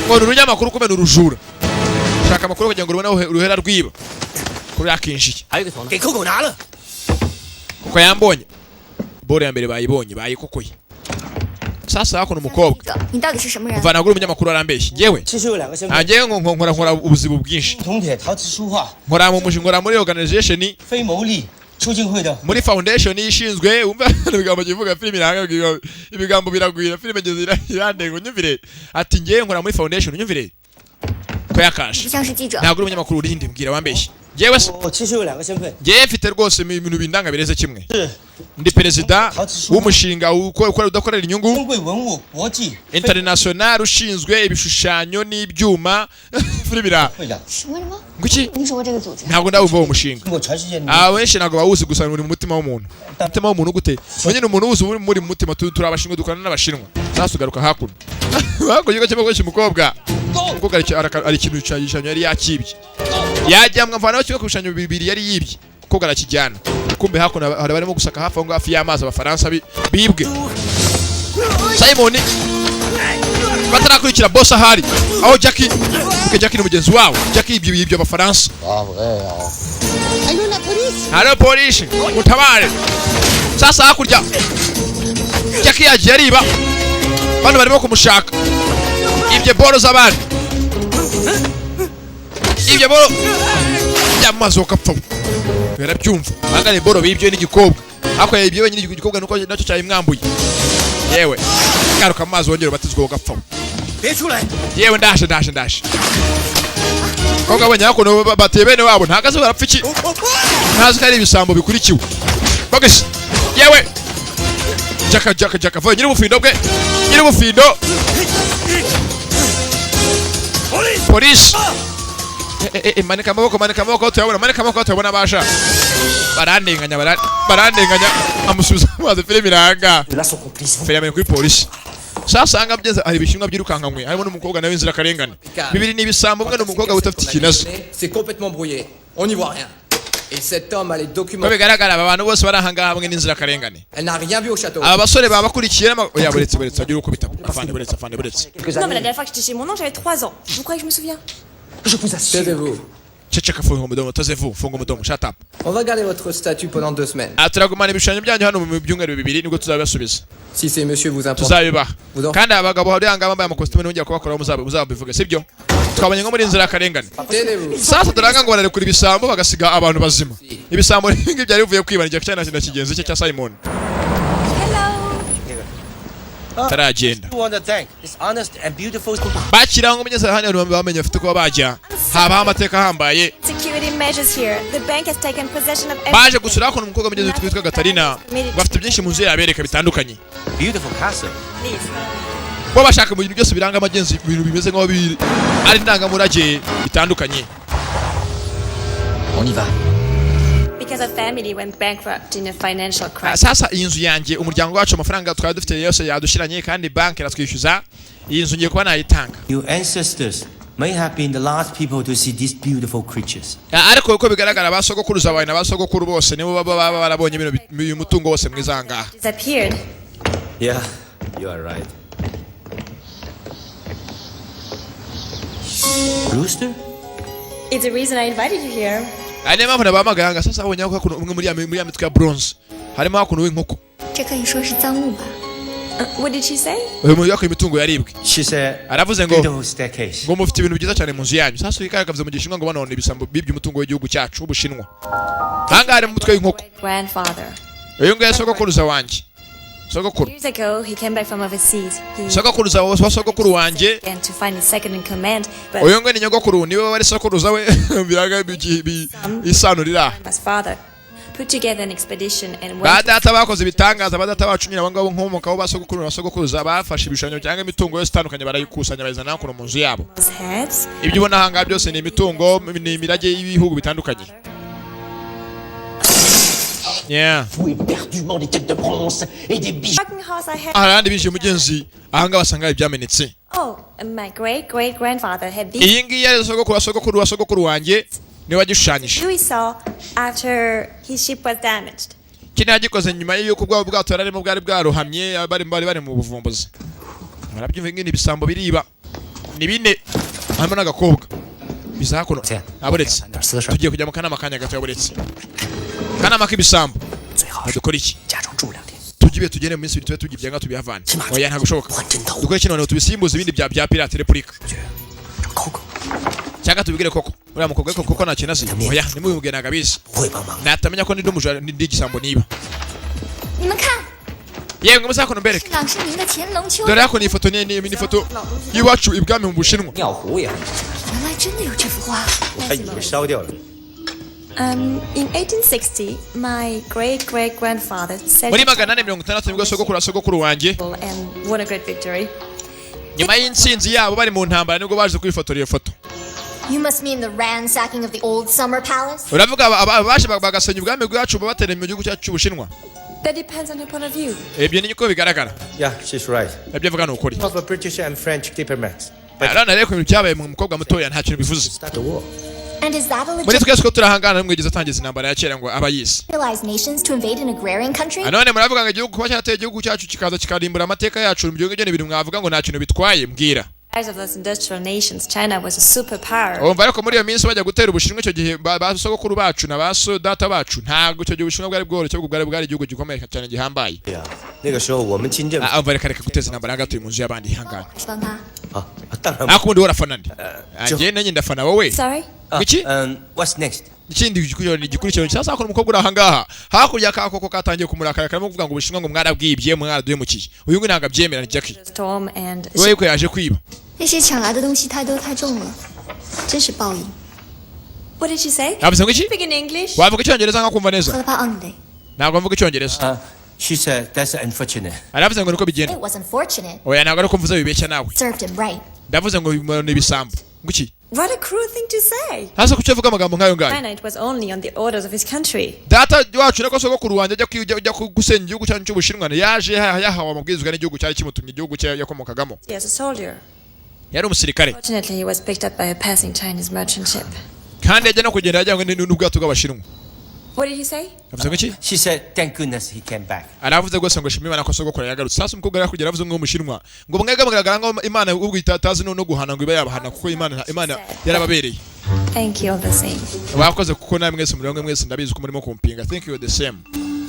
ngo ni urunyamakuru kumena urujura, shaka amakuru kugira ngo rubone aho uruhera rwiba kuri yakinjiye. 还有一个头呢？给扣狗拿了。 Kuko yambonye bore ya mbere bayibonye bayikokoye. Sasa hakuno umukobwa. 这个你到底是什么人？ Mvana uri umunyamakuru, arambeshye njyewe. 其实有两个身份： Njyewe ngo nkora ubuzima bwinshi. 铜铁陶瓷书画， Nkora mu mushinga, nkora muri organization 非牟利促进会的 muri foundation ishinzwe. Umva ibigambo kivuga filime iranga, ibigambo biragwira, filime ngeze irandenga. Unyumvire, ati njyewe nkora muri foundation, unyumvire ko 你 yakashe. 不像是记者。 Ntabwo uri umunyamakuru, urinde mbwira wambeshye njyewe se. 我其实有两个身份， Njyewe mfite rwose ibintu bindanga bireze kimwe, ndi perezida w'umushinga udakorera inyungu 珍贵文物国际 international ushinzwe ibishushanyo n'ibyuma. Filime ira 会长。 什么什么？ Nguki? 听说过这个组织？ Ntabwo ndawumva uwo mushinga. 中国全世界 Abenshi ntabwo bawuzi, gusa uri mu mutima w'umuntu. Umutima w'umuntu gute? Nyine umuntu wuzi uri muri mu mutima. Turi abashinwa, dukorana n'abashinwa. Sasa ugaruka hakuno, hakurya ikigo cy'umukozi. Umukobwa hari ikintu gishushanyo yari yakibye, yajya mvanaho kimwe ku bishushanyo bibiri yari yibye. Umukobwa arakijyana. Kumbe hakuno hari barimo gusaka hafi aho ngaho hafi y'amazi, abafaransa bibwe Simon batarakurikira boss ahari aho Jackie. Kuko Jackie ni mugenzi wabo, Jackie yibye abafaransa. Allô, la police. Hariho polisi, mutabare. Sasa hakurya Jackie yagiye ariba, bano barimo kumushaka. Ibye boro z'abandi, ibye boro byamaze ukapfa, barabyumva. Ahangana boro bibye n'igikobwa hakurya, yibye wenyine igikobwa nuko nacyo cyayimwambuye. Yewe, garuka mu mazi wongere ubatizwe, ugapfa. 别出来！ Yewe, ndaje, ndaje, ndaje. Kobwa abonye hakuno bateye bene wabo, ntagaze barapfa iki, ntazi ko ari ibisambo bikurikiwe. Bagasi, yewe, jaka jaka jaka vuba, nyiri ubufindo bwe, nyiri ubufindo. Polisi! Eh, eh, manika amaboko, manika amaboko tuyabona, manika amaboko tuyabona. Basha barandenganya, barandenganya. Amusubiza amazi. Filime iranga filime kuri polisi. Sasa anga bigeze hari ibishinwa byirukankanywe, harimo n'umukobwa nawe w'inzirakarengane. Bibiri ni ibisambo, umwe ni umukobwa udafite ikinazi. C'est complètement brouillé. On n'y voit rien. Et cet homme a les Ko documents. bigaragara, aba bantu bose bari ahangaha hamwe n'inzirakarengane. Elle n'a rien vu au château. Aba basore baba bakurikiye oya, buretse, buretse, agira ukubita afande, buretse afande, buretse. Non, mais la dernière fois que j'étais chez mon oncle, j'avais 3 ans. Vous croyez que je me souviens? Je vous assure. Taisez-vous. Ceceka, funga umudomo, taisez-vous, funga umudomo, shut up. On va garder votre statue pendant 2 semaines. Aha turagumana ibishushanyo byanyu hano mu byumweru 2, nibwo tuzabibasubiza. Si ces messieurs vous importent. Tuzabibaha. Kandi aba bagabo hari ahangaha bambaye amakositimu, ntibongera kubakoraho, muzabivuge, sibyo? Twabonye nko muri inzirakarengane. Taisez-vous. Sasa turanga ngo bararekura ibisambo bagasiga abantu bazima. Ibisambo ngibi byari bivuye kwiba igihe cyane na kigenzi cye cya Simon taragenda. You want to thank this honest and beautiful. Bakira ngo mugeze hano abantu bamenye bafite kuba bajya habaho amateka ahambaye. Security measures here. The bank has taken possession of Baje gusura hakuno umukobwa mugeze witwa Gatarina, bafite byinshi mu nzu ye yabereka bitandukanye. Beautiful castle. Bo bashaka mu bintu byose biranga amagenzi, ibintu bimeze nk'aho biri ari indangamurage bitandukanye. On y va. Because our family went bankrupt in a financial crisis. Sasa iyi nzu yanjye, umuryango wacu amafaranga twari dufite yose yadushiranye, kandi banki iratwishyuza. Iyi nzu ngiye kuba nayitanga. Your ancestors may have been the last people to see these beautiful creatures. Ariko uko bigaragara, ba sogokuruza bawe na ba sogokuru bose nibo baba barabonye bino uyu mutungo wose mwiza aha ngaha. Disappeared. Yeah, you are right. Rooster? It's the reason I invited you here. Aya niyo mpamvu nabahamagaye aha. Sasa abonye hakuno umwe muri ya mitwe ya bronze, harimo hakuno w'inkoko. 这可以说是赃物吧？ What did she say? Uyu muntu yakuye imitungo yaribwe. She said, Aravuze ngo beautiful staircase. ngo mufite ibintu byiza cyane mu nzu yanyu. Sasa uyu mu Gishinwa ngo banone ibisambo bibye umutungo w'igihugu cyacu w'Ubushinwa. Ahangaha hari mu mutwe w'inkoko. Grandfather. Uyu nguyu sogokuruza wanjye, sogokuru. Years ago, he came back from overseas. He Sogokuruza wa sogokuru wanjye. began to find his second in command, but Uyu nguyu ni nyogokuru, niwe wari sokuruza we. Biraga isano riri aha. his father put together an expedition and Ba went data bakoze ibitangaza, ba data bacu nyine, abo ngabo nkomokaho, ba sogokuru na sogokuruza, bafashe ibishushanyo cyangwa imitungo yose itandukanye, barayikusanya, bayizana hakuno mu nzu yabo. to heads. Ibyo ubona ahangaha byose ni imitungo, ni imirage y'ibihugu bitandukanye, yeah. Éperdument des têtes de bronze et des bijoux. Fucking house I had. Aha ahandi binjiye mugenzi, ahangaha basanga ibyamenetse. Oh, and my great great grandfather had these. Iyi ngiyi yari sogokuru wa sogokuru wa sogokuru wanjye, niwe wagishushanyije. Louis saw after his ship was damaged. Kino yagikoze nyuma y'uko ubwabo bwato yari arimo bwari bwarohamye, bari mu buvumbuzi. Murabyumva, ingene ibisambo biriba. Ni bine, harimo n'agakobwa biza hakuno. Aburetse, tugiye kujya mu kanama kanya gato. Yaburetse kanama k'ibisambo. Dukora iki? Tugibe tugende mu minsi 2 tube tugibye nga tubihavane. Oya, ntabwo bishoboka. Dukore iki noneho? Tubisimbuze ibindi bya pirate réplique cyangwa tubibwire koko uriya mukobwa? Ariko koko nta kintu azi. Oya, nimubimubwire, ntabwo abizi. Natamenya ko ndi n'umujura, ndi igisambo niba. 你们看， Yewe, muzakono mbereke. 是朗诗宁的乾隆秋。 Dore hakuno iyi foto ni ifoto y'iwacu ibwami mu Bushinwa. 尿壶也很 原来真的有这幅画。 我还以为烧掉了。 In 1860, my great great grandfather sailed Muri 460 nibwo sogokuru wa sogokuru wanjye and won a great victory. nyuma y'intsinzi yabo bari mu ntambara, nibwo baje kwifotora iyo foto. You must mean the ransacking of the old summer palace. Uravuga abaje bagasenya ubwami bwacu, babatera mu gihugu cyacu cy'Ubushinwa. That depends on your point of view. Ibyo ni uko bigaragara. Yeah, she's right. Ibyo avuga ni ukuri. Of a British and French diplomats. Arana rero ku bintu byabaye mu mukobwa mutoya nta kintu bivuze. Start the war. And is that a Muri legit twese ko turahangana n'umwigeze atangiza intambara ya kera ngo aba yise civilized nations to invade an agrarian country? None muravuga ngo igihugu kuba cyarateye igihugu cyacu, kikaza kikarimbura amateka yacu, ibyo ngibyo ni ibintu mwavuga ngo nta kintu bitwaye? Mbwira. Rise of those industrial nations, China was a superpower. Umva, ariko muri iyo minsi bajya gutera Ubushinwa, icyo gihe ba sogokuru bacu na ba so data bacu, ntabwo icyo gihe Ubushinwa bwari bworoshye, ahubwo bwari igihugu gikomeye cyane gihambaye. 对呀，那个时候我们清政府 Ah, umva, reka reka guteza intambara hagati mu nzu y'abandi, ihangane. 还是帮他？ 啊，当然 Ariko ubundi wowe urafana nde? Njye nanjye ndafana wowe. Sorry? Iki? What's next? Ikindi gikurikirano sasa, hakuno umukobwa uri ahangaha hakurya ka koko katangiye kumurakara, karimo kuvuga ngo Ubushinwa ngo mwarabwibye, mwaraduhemukiye. Uyu nguyu ntabwo abyemera, ni Jackie. Storm and We yuko yaje kwiba. 那些抢来的东西太多太重了，真是报应。 What did she say? Yavuze ngo iki? Speak in English. Wavuga icyongereza nkakumva neza? 喝了怕 on 的。 Ntabwo mvuga icyongereza. She said that's unfortunate. Aravuze ngo niko bigenda. It was unfortunate. Oya, ntabwo ari uko mvuze bibeshya nawe. Served him right. Ndavuze ngo ni ibisambo ngo iki? What a cruel thing to say. Hasi kuki avuga amagambo nk'ayo ngayo? China, it was only on the orders of his country. Data wacu nako sogokuru wanjye ajya gusenya igihugu cyacu cy'Ubushinwa, yaje yahawe amabwizwa n'igihugu cyari kimutumye, igihugu cye yakomokagamo. He as a soldier. Yari umusirikare. Fortunately, he was picked up by a passing Chinese merchant ship. Kandi ajya no kugenda yajyanywe n'ubwato bw'Abashinwa. What did he say? Avuze ngo iki? She said thank goodness he came back. Aravuze rwose ngo shima Imana ko sogokuru yagarutse. Sasa umukobwa ari kugera aravuze ngo umushinwa ngo mwega mugaragara ngo Imana ubwo itatazi no guhana ngo iba yabahana, kuko Imana yarababereye. Thank you all the same. Bakoze kuko namwe mwese muri bamwe, mwese ndabizi ko murimo kumpinga. Thank you the same.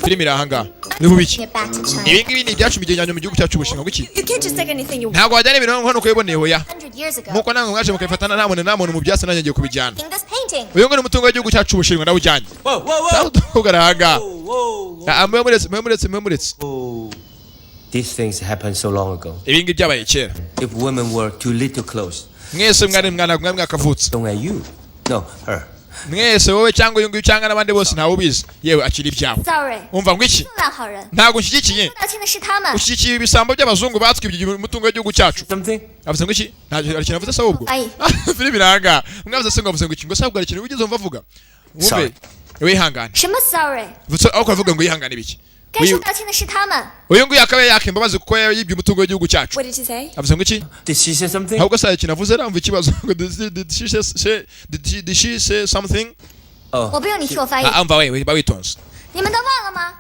Filime iri ahangaha ni bubiki. Get back to China. Ibi ngibi ni ibyacu bijyanye mu gihugu cyacu Ubushinwa ngo iki? You can't just take anything you Ntabwo wajyana ibintu hano uko wiboneye, hoya. 100 years ago. Nkuko namwe mwaje mukabifatana, nta muntu mu byatsi, nanjye ngiye kubijyana. This painting. Uyu nguyu ni umutungo w'igihugu cyacu Ubushinwa, ndawujyanye. Sasa umukobwa ari ahangaha. Ah, mwe muretse, mwe muretse, mwe muretse. These things happened so long ago. Ibi ngibi byabaye kera. If women were too little clothes, Mwese mwari mwana mwari mwakavutse. Don't wear you. No, her. Mwese, wowe cyangwa uyu nguyu cyangwa n'abandi bose, ntawe ubizi. Yewe, akira ibyawe. Sorry. Umva ngo iki? 烂好人。 Ntabwo nshyigikiye. 道歉的是他们。 Ushyigikiye ibisambo by'abazungu batwibye umutungo w'igihugu cyacu. Avuze ngo iki? Nta hari ikintu avuze se ahubwo? Ayi. Filime iranga mwavuze se ngo avuze ngo iki? Ngo se ahubwo hari ikintu wigeze wumva avuga? Wumve. Sorry. Wihangane. 什么 sorry？ Aho avuga ngo yihangane ibiki? 该说道歉的是他们。 Uyu nguyu akaba yaka imbabazi kuko yibye umutungo w'igihugu cyacu. What did she say? Avuze ngo iki? Did she say something? Ahubwo se hari ikintu avuze? Aramva ikibazo ngo did she say something? 我不用你替我翻译。 Ah, umva we, ba witonze. 你们都忘了吗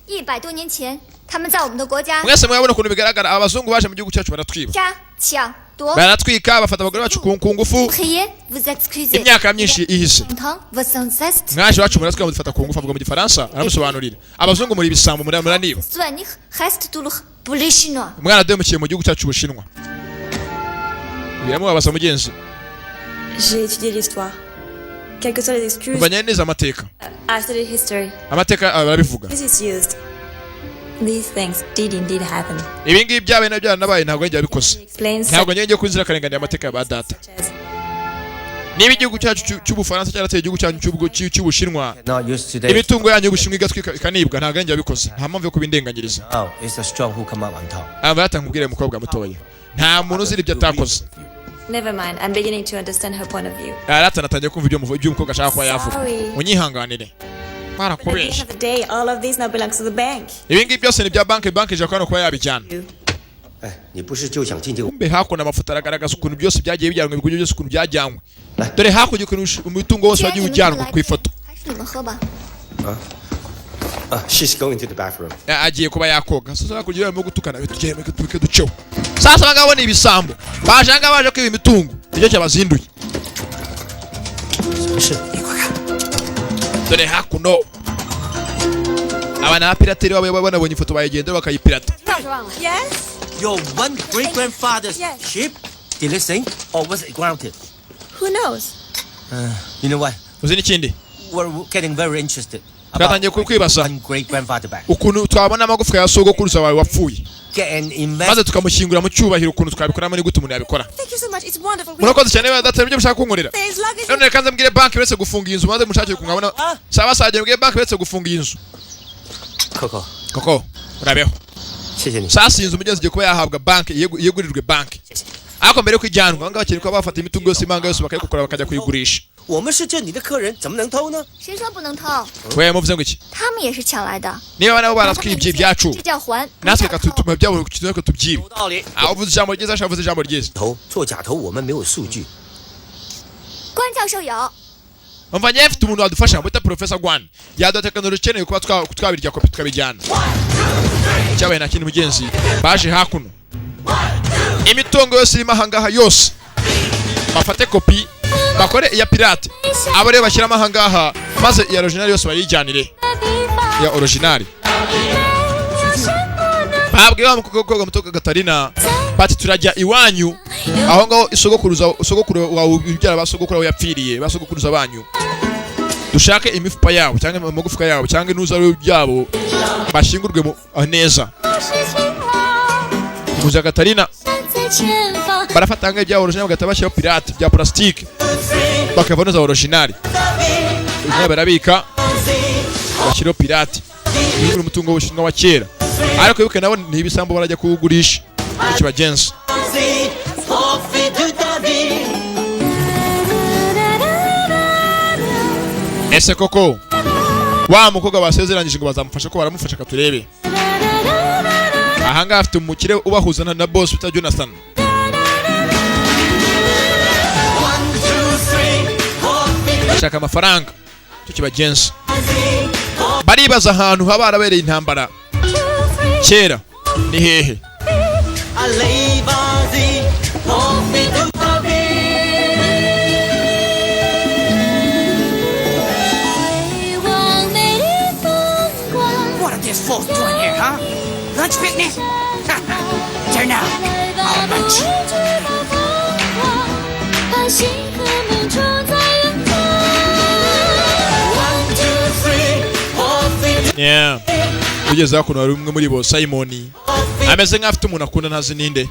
？100多年前，他们在我们的国家 Mwese murabona ukuntu bigaragara, abazungu baje mu gihugu cyacu baratwiba. 杀、抢、夺 Baratwika, bafata abagore bacu ku ngufu. Priez, vous excusez. Imyaka myinshi ihise. Longtemps, vos ancêtres Mwaje iwacu muratwika, mudufata ku ngufu. Avuga mu Gifaransa, aramusobanurira: abazungu muri ibisambo, muraniba. Souvenir reste toujours pour les Chinois. Umwana duhemukiye mu gihugu cyacu Ubushinwa, biramubabaza mugenzi. J'ai étudié l'histoire. Quelles que soient les excuses, Umva neza amateka. I studied history. Amateka barabivuga. This is used. These things did indeed happen. Ibi ngibi byabaye na byaranabaye, ntabwo njye yabikoze. Explains Ntabwo njye ku nzirakarengane amateka ya ba data. Niba igihugu cyacu cy'Ubufaransa cyarateye igihugu cyanyu cy'Ubushinwa, Not used today. imitungo yanyu y'Ubushinwa igatwika ikanibwa, ntabwo njye yabikoze, nta mpamvu yo kubindenganyiriza. Oh, it's the strong who come up on top. Aba yatanga ubwire mukobwa mutoya, nta muntu uzira ibyo atakoze. Never mind, I'm beginning to understand her point of view. Aratana atangiye kumva ibyo umukobwa ashaka kuba yavuga. Sorry. Unyihanganire. But at the end Barakubeshya. of the day, all of this now belongs to the bank. Ibi ngibi byose ni ibya banki, banki ije hano kuba yabijyana. 哎，你不是就想进这个？ Kumbe hakuno amafoto aragaragaza ukuntu byose byagiye bijyanwa, ibigo byose ukuntu byajyanywe. Dore hakurya ukuntu umutungo wose wagiye ujyanwa ku ifoto. 还是你们喝吧。 啊啊，She's going to the bathroom. Agiye kuba yakoga. Sasa hakurya barimo gutukana, tugere tubike duceho. Sasa abangaba ni ibisambo baje ahangaha, baje kwiba imitungo, nicyo cyabazinduye. 什么事？你快看。 Dore hakuno aba ni abapirateri baba banabonye ifoto bayigendera bakayipirata. Yes? Your one great grandfather's ship? Did it sink or was it grounded? Who knows? You know what? Uzi n'ikindi? We're getting very interested about Twatangiye kwibaza one great grandfather back. ukuntu twabona amagufwa ya sogokuruza wawe wapfuye, Get an invest. maze tukamushyingura mu cyubahiro. Ukuntu twabikoramo, ni gute umuntu yabikora? Thank you so much. It's wonderful. Murakoze cyane data, ibyo mushaka kunkorera. As long as None reka nze mbwire banki uretse gufunga iyi nzu, maze mushakire ukuntu mwabona saba sagiye mbwire banki uretse gufunga iyi nzu. Coco， Koko, urabeho. 谢谢你。 Sasa iyi nzu mugenzi igiye kuba yahabwa banki, yegurirwe banki, ariko mbere yo kujyanwa abangaba bakeneye kuba bafata imitungo yose, imanga yose bakayikukura bakajya kuyigurisha. 我们是这里的客人，怎么能偷呢？ 谁说不能偷？ We muvuze ngo iki? 他们也是抢来的。 Niba nabo baratwibye ibyacu, 这叫还。 natwe reka tutuma ibyabo natwe tubyibe. 道理。 Aho uvuze ijambo ryiza, ashaka uvuze ijambo ryiza. 头做假头，我们没有数据。 关教授有。 Umva, njyewe mfite umuntu wadufasha bita Professor Gwan, yaduha tekinoloji ikeneye kuba twabirya kopi tukabijyana. Cyabaye nta kindi mugenzi, baje hakuno, imitungo yose irimo ahangaha yose bafate kopi, bakore iya pirate, abo rero bashyiramo ahangaha, maze iya original yose bayijyanire. Iya original babwiye wa mukobwa muto Gatarina bati: "Turajya iwanyu aho ngaho isogokuruza sogokuru wawe ubyara ba sogokuru aho yapfiriye, ba sogokuruza banyu, dushake imifupa yabo cyangwa amagufwa yabo cyangwa intuza byabo, bashyingurwe neza." Muza Gatarina barafata ahangaha ibya original bagahita bashyiraho pirate bya plastique, bakavamo za original. Original barabika, bashyiraho pirate. Uyu ni umutungo w'Ubushinwa wa kera, ariko wibuke nabo ni ibisambo, barajya kuwugurisha, icyo kibagenza. Profite de ta vie. Ese koko wa mukobwa basezeranyije ngo bazamufasha ko baramufasha? Katurebe ahangaha afite umukire ubahuza na boss wita Jonathan. One, two, three, profite Bashaka amafaranga, icyo kibagenza. Baribaza ahantu haba harabereye intambara kera ni hehe. Allez, vas-y, profite de ta vie. What are these fools doing here, huh? Lunch picnic? Turn out. Our lunch. 把心和梦装在远方。 One, two, three, profite Yeah. Ugeze hakuno hari umwe muri bo, Simon, ameze nk'aho afite umuntu akunda, ntazi ninde.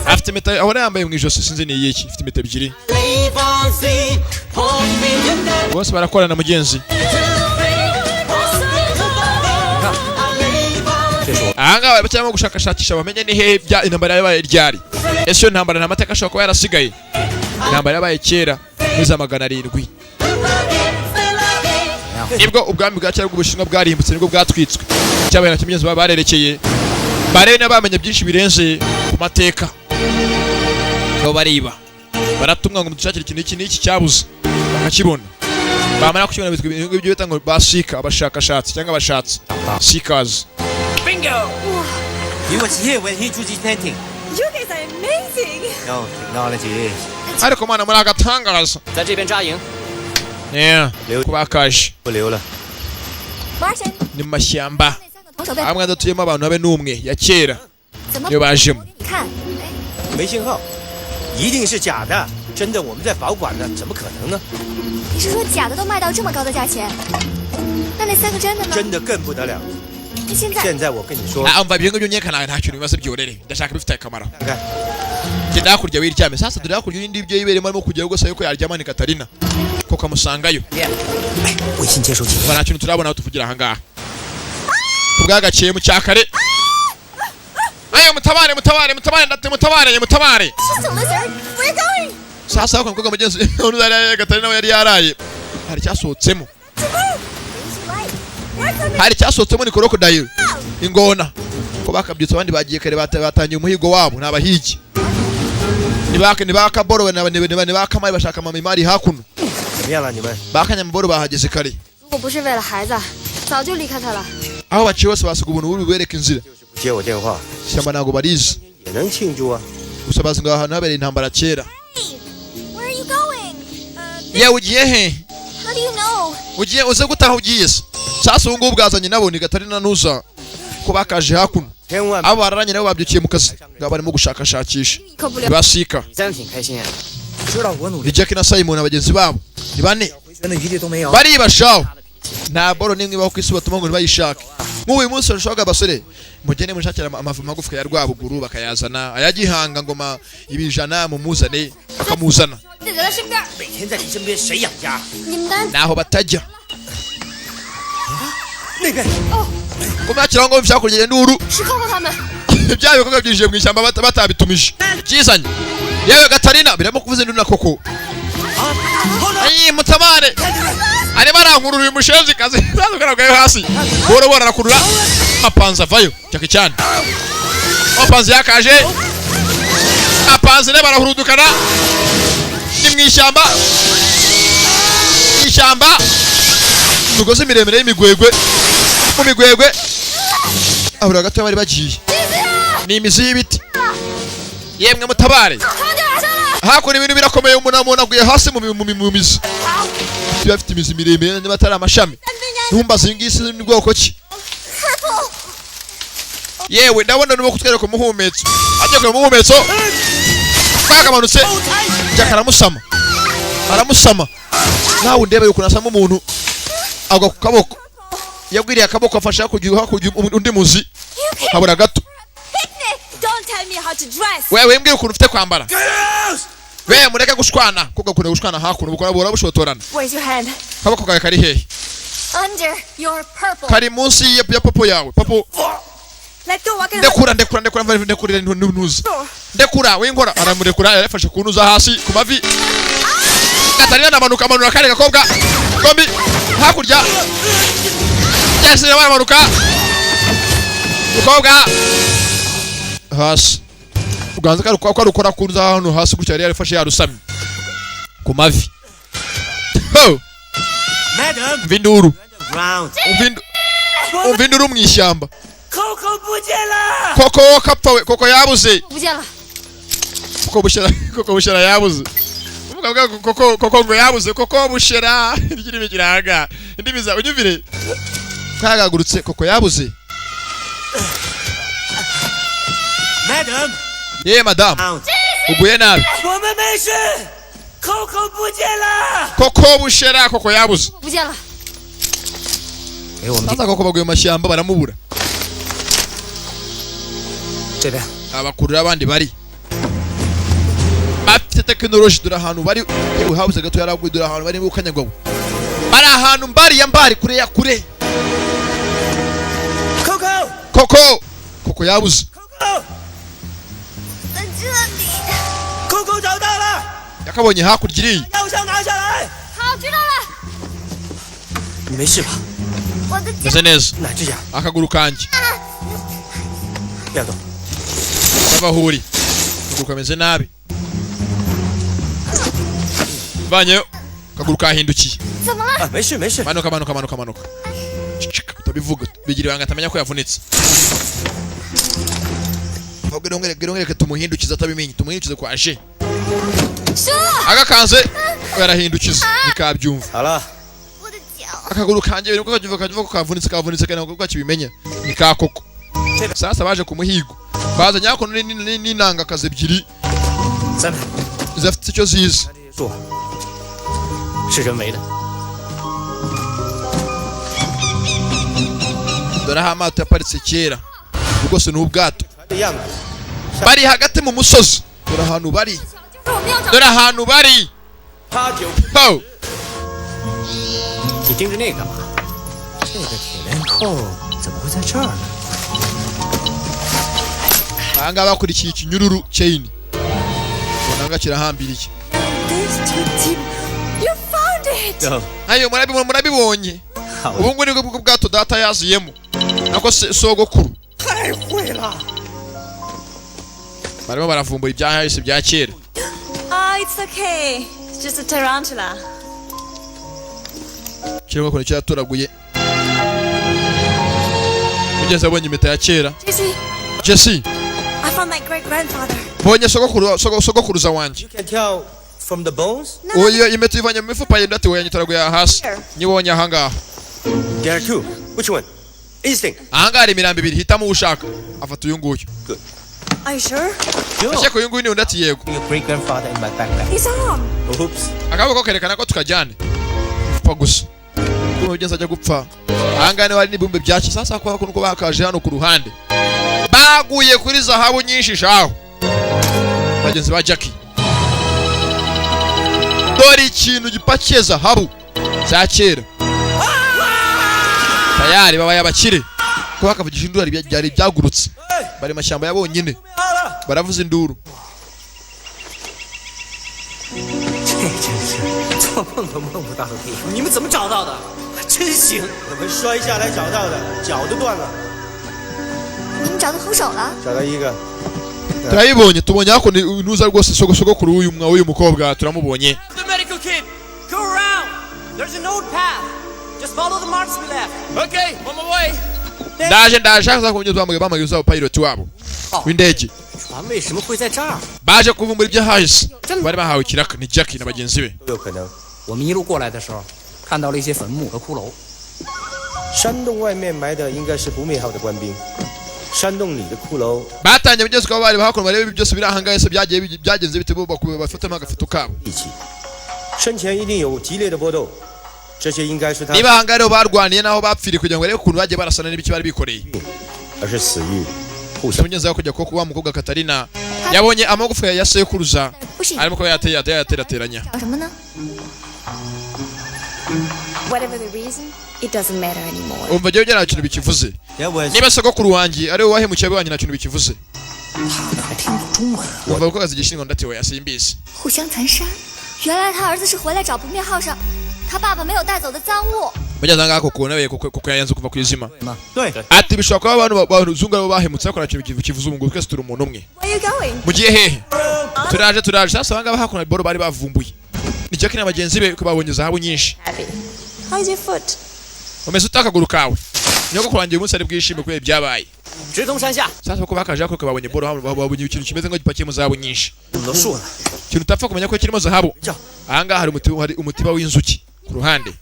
Afite impeta ahora yambaye mu ijosi, sinzi ni iyiki, afite impeta ebyiri. Allez, vas-y, profite de ta Bose barakorana mugenzi. Ahangaha bari gushakashakisha bamenye ni hehe bya intambara yabaye ryari. Ese iyo ntambara nta mateka ashobora kuba yarasigaye? Intambara yabaye kera muri za 700, nibwo ubwami bwa kera bw'Ubushinwa bwarimbutse, nibwo bwatwitswe. Cyabaye na kimenyetso, baba barerekeye barebe niba bamenya byinshi birenze ku mateka. Bo bariba, baratumwa ngo mudushakire ikintu iki n'iki cyabuze, bakakibona. Bamara kukibona bitwa ibintu ngibyo bita ngo basika abashakashatsi cyangwa abashatsi, seekers. Bingo! He was here when he drew this painting. You guys are amazing. No, technology is. Ariko mwana, muri agatangaza. 在这边扎营。 Yeah, kubakaje. 不留了。 Martin， Ni mu mashyamba 同手被 amwe adatuyemo abantu habe n'umwe ya kera 怎么 niyo bajemo. 你看， 没信号，一定是假的。真的我们在保管呢，怎么可能呢？ 你是说假的都卖到这么高的价钱？那那三个真的呢？ 真的更不得了。 那现在 现在我跟你说， Ah, umva, ibyo ngibyo nyeka nta kintu bimaze, byorere, ndashaka ibifite akamaro. 看看 Genda hakurya wiryame. Sasa dore hakurya y'indi ibyo yibereyemo, arimo kujyayo gusa yuko yaryamana Katarina ko kamusangayo. 微信接收器。 Umva, nta kintu turabona aho tuvugira ahangaha kubwagaciye mu cyakare. Ayo, mutabare, mutabare, mutabare, ndate, mutabare, mutabare. Just a lizard. We're going. Sasa ako mukobwa mugenzi undi yari Katarina we yari yaraye, hari icyasohotsemo, hari icyasohotsemo, ni crocodile, ingona. Ko bakabyutse, abandi bagiye kare, batangiye umuhigo wabo, ni abahigi, ni bakaborowe, ni bakamari bashaka mama imari hakuno. 怎么样了？你们 Bakanyamaboro bahageze kare. 如果不是为了孩子，早就离开他了。 Aho baciye hose basiga ubuntu bubi bubereka inzira. 不接我电话 Ishyamba ntabwo barizi. 也能庆祝啊？ Gusa bazi ngo aha hantu habereye intambara kera. Where are you going? Yewe, ugiye he? How do you know? Ugiye uze gutaha, ugiye se? Sasa ubu ngubu bwazanye nabo ni Gatarina nuza ko bakaje hakuno, abo bararanye nabo babyukiye mu kazi ngabo barimo gushakashakisha 可不了。 basika. 你真挺开心啊。 知道我努力 Ni Jack na Simon na bagenzi babo, ni bane. 回旋的余地都没有。 Baribashaho, nta boro n'imwe ibaho ku isi batuma ngo ntibayishake. Nk'uyu munsi barashaka abasore, mugende mushakira amagufwa ya Rwabuguru, bakayazana, aya Gihanga, ngoma ibijana, mumuzane, bakamuzana. 你得在他身边。 每天在你身边，谁养家？ 你们单 Naho batajya. 那边 Kumakira ngo byakurya induru. 是扣扣他们。 Bya bikorwa byinjiye mu ishyamba batabitumije byizanye. Yewe Gatarina, birimo kuvuza induru na koko. Ayi, mutabare, arimo arankurura uyu mushenzi kazi. Ntabwo hasi buhoro buhoro arakurura amapanzi avayo. Jackie Chan, amapanzi yakaje, apanzi ne barahurudukana. Ni mu ishyamba, ishyamba, imigozi miremire y'imigwegwe, mu migwegwe abura gato bari bagiye, ni imizi y'ibiti. Yemwe, mutabare, hakuno ibintu birakomeye. Umuntu aguye hasi mu mizi. Biba bafite imizi miremire, niba atari amashami ntumbaze. Iyi ngiyi si ni bwoko ki? Yewe, ndabona urimo kutwereka umuhumetso, ajya kureba umuhumetso, bwagamanutse. Jack aramusama, aramusama. Nawe undebe ukuntu asama umuntu, agwa ku kaboko, yagwiriye akaboko, afashe hakurya, hakurya undi muzi, habura gato. Picnic! Don't tell me how to dress. Wewe, mbwira ukuntu ufite kwambara we, mureke gushwana kuko gakunda gushwana hakuno, bukora buhora bushotorana. Where's your hand? Akaboko kawe kari hehe? Under your purple. Kari munsi ya popo yawe, popo. Let go. I can Ndekura, ndekura, ndekura, mva, ndekurira ntuza, ndekura, winkora. Aramurekura, yarafashe ku ntuza hasi ku mavi. Gatarina aramanuka, amanura akandi gakobwa kombi hakurya. Yese baramanuka, umukobwa hasi uganza kari ko arukora ku ntuza hano hasi gutya, yari yarafashe yarusamye ku mavi. Ho! Madam, Umva induru. ground. Umva induru mu ishyamba. Coco 不见了。 Koko kapfa we, koko yabuze. 不见了。 Koko bushera, koko bushera yabuze. Uvuga bwa koko, koko ngo yabuze, koko bushera ikirimi kiranga indimi za unyumvire kagagurutse, koko yabuze. Madam, Ye madamu, uguye nabi. 我们没事。Coco 不见了。 Koko bushera, koko yabuze. 不见了。 Sasa koko baguye mu mashyamba baramubura. 这边 Abakurura abandi bari bafite tekinoloji, dore ahantu bari. Yewe, habuze gato yaraguye. Dore ahantu bari bukanyagwabo, bari ahantu mbari ya mbari, kure ya kure. Coco, Koko, koko yabuze. 在这里。 Coco 找到了， Yakabonye hakurya iriya. 药箱拿下来。 好，知道了。 你没事吧？ 我的 Meze neza. 哪只脚？ Akaguru kanjye. 不要动。 Kava aho uri, akaguru kameze nabi, vanyeyo, akaguru kahindukiye. 怎么了？ 啊，没事没事。 Manuka, manuka, manuka, manuka. Cicika, utabivuga, bigira ibanga atamenya ko yavunitse. Umva, tumuhindukize atabimenye, tumuhindukize kwa je agakanze yarahindukiza nikabyumva. 好了， Akaguru kanjye biri kabyumva, kabyumva ko kavunitse, kavunitse kandi ntabwo kakibimenya ni ka koko. Sasa baje ku muhigo, bazanye hakuno n'inangakazi ebyiri zafite icyo zizi. 树是人为的。 Dore aho amato yaparitse kera rwose ni ubwato. 的样子。 Bari hagati mu musozi, dore ahantu bari, dore ahantu bari. 八九， Ho! 你盯着那个干嘛？这个铁链扣怎么会在这儿呢？ Aha ngaha bakurikiye ikinyururu chain, ubona nga kirahambiriye. These two team, you found it! Ayo murabibonye, murabibonye. Ubu ngubu nibwo bwo bwato data yaziyemo, nako sogokuru. 太会了！ Barimo baravumbura ibyahise bya kera. Ah, it's okay. It's just a tarantula. Kirimo ukuntu cyatoraguye, ugeze abonye impeta ya kera. Jesse, Jesse, I found my great grandfather. Mbonye sogokuru, sogokuruza wanjye. You can tell from the bones. Uyu impeta ivanye mu mifuka ye, ndati yanyitoraguye aha hasi, nyibonye ahangaha. There are two. Which one? Instinct. Ahangaha hari imirambo ibiri, hitamo uwo ushaka. Afata uyu nguyu. Are you sure? Akeka uyu nguyu ni undi, ati yego. Your great grandfather in my backpack. His arm. Oops. Akaboko kerekana ko tukajyane gupfa gusa kuko umugenzi ajya gupfa. Ahangaha niho hari n'ibumbe byacu. Sasa kwa kuko bakaje hano ku ruhande baguye kuri zahabu nyinshi shaho, bagenzi ba Jackie. Dore ikintu gipakiye zahabu za kera, tayari babaye abakire ko bakavugisha induru byari byagurutse, bari mu mashyamba ya bonyine baravuza induru. 这真是做梦都梦不到的地方。你们怎么找到的？真行！ 我们摔下来找到的，脚都断了。 你们找到凶手了？ 找到一个。 Turayibonye, tubonye hakuno intuza rwose, sogokuru w'uyu w'uyu mukobwa turamubonye. The medical kit! Go around! There's an old path! Just follow the marks we left. Okay, on my way! Ndaje, ndaje. Hasa ku bamwe bamwe uzaba pilot wabo w'indege. 船为什么会在这儿？ Baje kuvumbura ibyo hahise, bari bahawe ikiraka ni Jackie na bagenzi be. 有可能。 我们一路过来的时候，看到了一些坟墓和骷髅。 山洞外面埋的应该是不灭号的官兵，山洞里的骷髅 Batangiye kugeza kuba bari hakuno barebe byose biri ahangaha se byagiye byagenze bite, bo bafatamo agafoto kabo. 一起，生前一定有激烈的搏斗，这些应该是他 Niba ahangaha rero barwaniye n'aho bapfiriye, kugira ngo barebe ukuntu bagiye barasana n'ibiki bari bikoreye. 而是死于互相。 Mugenzi we kujya kuba wa mukobwa Katarina yabonye amagufwa ya sekuruza arimo kuba yateye yaterateranya. 找什么呢？ Whatever the reason, it doesn't matter anymore. Umva, jyewe nta kintu bikivuze. Niba sogokuru wanjye ari wowe wahemukiye abanyu, nta kintu bikivuze. Umva ko kazigishinwa, ndati oya, simbizi. 互相残杀？原来他儿子是回来找不灭号上他爸爸没有带走的赃物。 Mugenzi ahangaha kuko nawe kuko yayanze kuva ku izima. 对， Ati bishobora kuba abantu abazungu aribo bahemutse, ariko nta kintu kivuze ubu ngubu, twese turi umuntu umwe. Where are you going? Mugiye hehe? Turaje, turaje. Sasa abangaba hakuno boro bari bavumbuye ni Jack na bagenzi be ko babonye zahabu nyinshi. Abby. How's your foot? Umeze ute akaguru kawe? Nyogokuru wanjye uyu munsi ari bwishime kubera ibyabaye. 直通山下。 Sasa ko bakaje hakuno babonye boro hano, babonye ikintu kimeze nk'aho gipakiyemo zahabu nyinshi, 怎么都竖了？ ikintu utapfa kumenya ko kirimo zahabu. Ahangaha hari umutiba, hari umutiba w'inzuki ku ruhande.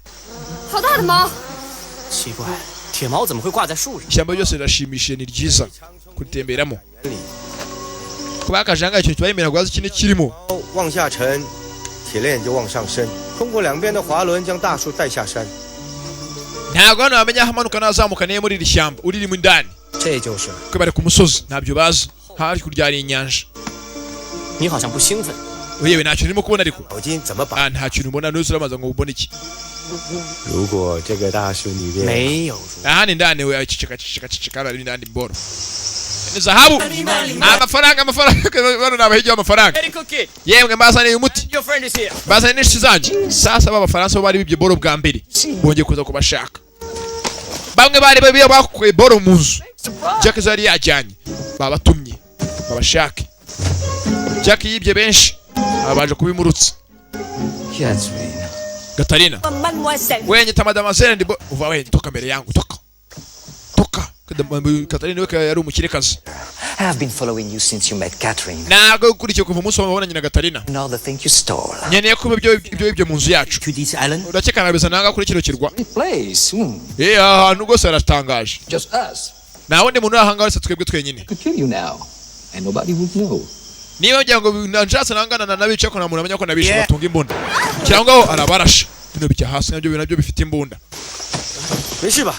好大的猫！ 奇怪，铁锚怎么会挂在树上？ Ishyamba ryose rirashimishije, ni ryiza kuritemberamo. Kuba bakaje ahangaha ikintu kibayemera ngo bazi ikindi kirimo. 往下沉，铁链就往上升，通过两边的滑轮将大树带下山。 Ntabwo hano bamenya aho amanuka n'azamuka niyo muri iri shyamba uririmo indani. 这就是 Ko bari ku musozi ntabyo bazi, hakurya hari inyanja. 你好像不兴奋。 Yewe, nta kintu urimo kubona ariko. 脑筋怎么 Ah, nta kintu ubona n'uzi uramaza ngo ubone iki? 如果这个大树里面 没有 Aha ni indani we, cicika cicika cicika, hano hari indani boro ni zahabu, amafaranga, amafaranga. Bano ni abahigi b'amafaranga. Medical kit! Yemwe, mbazaniye umuti. Your friend is here. Bazaniye n'inshuti zanjye. Sasa b'abafaransa bo bari bibye boro bwa mbere bongeye kuza kubashaka. Bamwe bari babiye bakuye boro mu nzu Jack zo yari yajyanye, babatumye babashake. Jack yibye benshi, aba baje kubimurutsa. Gatarina. Mademoiselle. Wenyita mademoiselle, ndi uva we, toka mbere yangu, toka toka. Katarina we yari umukirekazi. I've been following you since you met Catherine. Ntabwo ukurikiye kuva umunsi wabonanye na Katarina. And all the things you stole. Nkeneye kuba ibyo mu nzu yacu. To this island? Urakeka nabeza nanga kuri kino kirwa? Place. Aha hantu rwose haratangaje. Just us. Nta wundi muntu uri ahangaha uretse twebwe twenyine. Could kill you now. And nobody would know. Niba ngira ngo nshatse nangana na nabice ko nta muntu amenya ko nabishe, batunga imbunda cyangwa aho arabarasha. Bino bijya hasi nabyo bifite imbunda. 没事吧？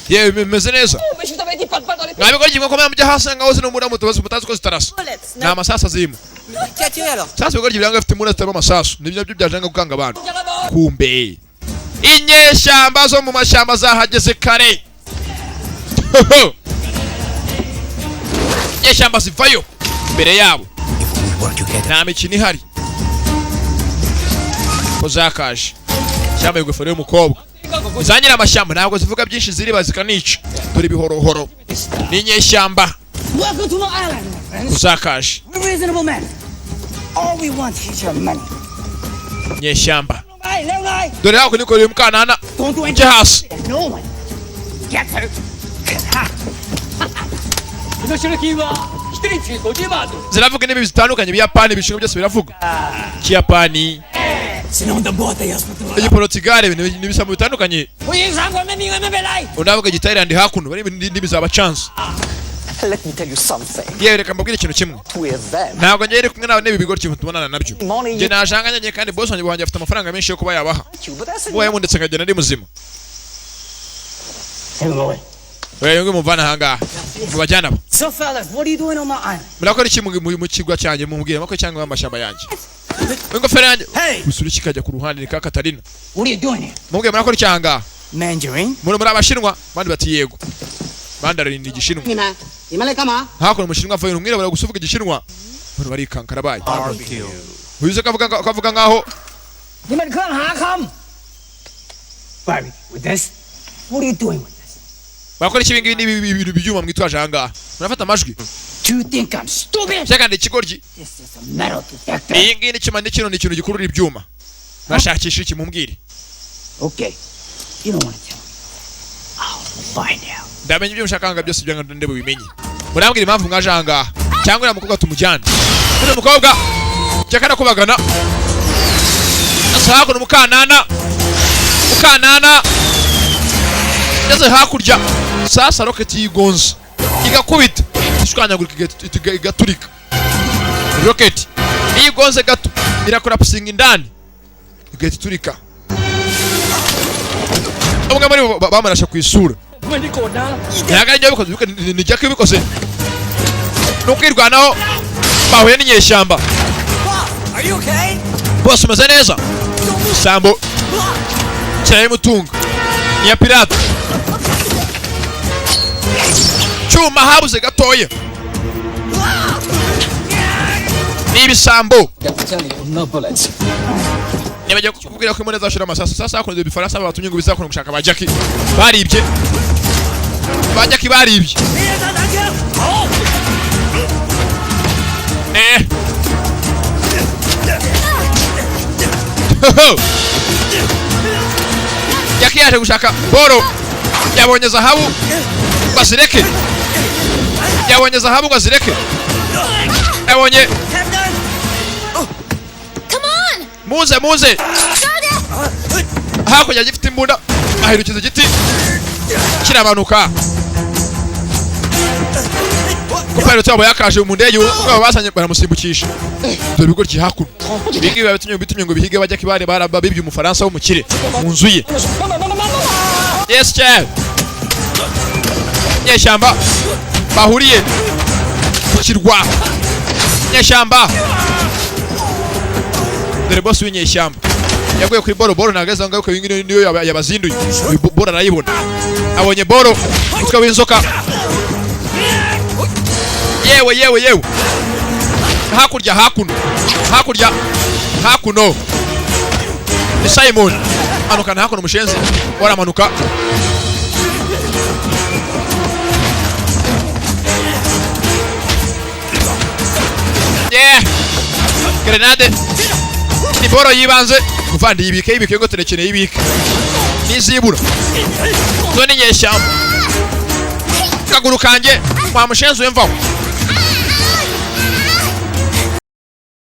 Yewe, bimeze neza. Mais je vous avais dit pas de balle dans les Mwabikora kimwe ko mujya hasi ngaho zino mbunda mutabazi mutazi ko zitarasa, ni amasasu azirimo. Qui a tiré alors? Sasa ibigoryi biranga bifite imbunda zitarimo amasasu, nibyo nabyo byaje gukanga abantu. Kumbe inyeshyamba zo mu mashyamba zahageze kare. Inyeshyamba zivayo imbere yabo, nta mikino ihari ko zakaje. Cyambaye ingofero y'umukobwa za nyiramashyamba, ntabwo zivuga byinshi, ziriba zikanica. Dore ibihorohoro ni inyeshyamba. Welcome to my island, my friends. Uzakaje. We're reasonable men. All we want is your money. Inyeshyamba. Hey, 靓女. Dore hakuno nikoreye mukanana. Don't do Ujye hasi. No one gets hurt. 身代金は一人つき50万。 Ziravuga indimi zitandukanye, ibiyapani, ibishinwa, byose biravuga. Ikiyapani, igiporotugale, ibintu n'ibisambo bitandukanye. 欢迎参观明明明来。 Undi avuga igitayilandi. Hakuno bari indimi za bacansi. Let me tell you something. Yewe, reka mbabwire ikintu kimwe. With them. Ntabwo ngiye uri kumwe nawe n'ibi bigoryi tubonana nabyo. Njye najanganye kandi boss wanjye afite amafaranga menshi yo kuba yabaha. But that's Ubaye ndetse nkagenda ndi muzima. Wewe ngo muvana ahangaha mubajyana abo. So fellas, what are you doing on my island? Murakora iki mu kigwa cyanjye? Mumubwire mako cyangwa mu mashyamba yanjye? Ingofero yanjye gusura kikajya ku ruhande ni ka Katarina. What are you doing here? Mubwire, murakora iki ahangaha? Mandarin. Muri abashinwa? Abandi bati yego. Mandarin ni igishinwa. 你们，你们来干嘛？ Hakuno umushinwa avuye, umwirabura gusa uvuga igishinwa, abantu barikankara baye. Uyu kavuga nkaho 你们干哈 come? Barbecue with this? What are you doing with this? Barakora iki? Ibingibi ni ibintu byuma mwitwaje ahangaha, murafata amajwi. Do you think I'm stupid? Cyangwa ndi ikigoryi? This is a metal detector. Iyi ngiyi ni icyuma, ni kino ni ikintu gikurura ibyuma. Murashakisha iki? Mumbwire. Okay. You don't want to tell me. I'll find out. Ndamenya ibyo mushaka ahangaha byose, ibyo ndebe bimenye. Murambwira impamvu mwaje ahangaha cyangwa uriya mukobwa tumujyane. Uriya mukobwa cyakana kubagana asa hakuno mukanana ngeze hakurya. Sasa roketi yigonze igakubita ishwanyagurika, igaturika. Roketi iyo igonze gato irakorapusinga indani igahita iturika. Umwe muri bo bamurashe ku isura. Ntabwo ari byo bikoze, ni Jack ubikoze, ni ukwirwanaho bahuye n'inyeshyamba. Are you okay? Bose umeze neza? Sambo kirayimutunga ni iya pirate cyuma habuze gatoya ni ibisambo. No bullets. Nibagiye kukubwira ko imbunda zashira amasasu. Sasa hakunze ibifaransa babatumye ngo bizakora gushaka ba Jackie baribye, ba Jackie baribye. Jackie yaje gushaka boro, yabonye zahabu ngo azireke, yabonye zahabu ngo azireke, yabonye. Come on! Muze muze hakurya, gifite imbunda aherukiza igiti kiramanuka. Ko pilot wabo yakaje mu ndege ubwo bazanye baramusimbukisha. Dore ibigoryi hakuno, ibi ngibi babitumye bitumye ngo bihige bajya kibare baraba bibye umufaransa w'umukire mu nzu ye. Yes chef. Nyeshyamba bahuriye ku kirwa, nyeshyamba. Dore boss w'inyeshyamba yaguye kuri boro. Boro ntabwo aza ngaruka, iyi ngiyi niyo yabazinduye. Uyu boro arayibona, abonye boro, umutwe w'inzoka. Yewe yewe yewe, hakurya hakuno, hakurya hakuno ni Simon manukana hakuno, umushenzi waramanuka. Yeah, grenade ni boro yibanze muvandi, yibike yibike ngo turekene, yibike nizibura zo ni inyeshyamba. Akaguru kanjye, wamushenzuye, mvaho.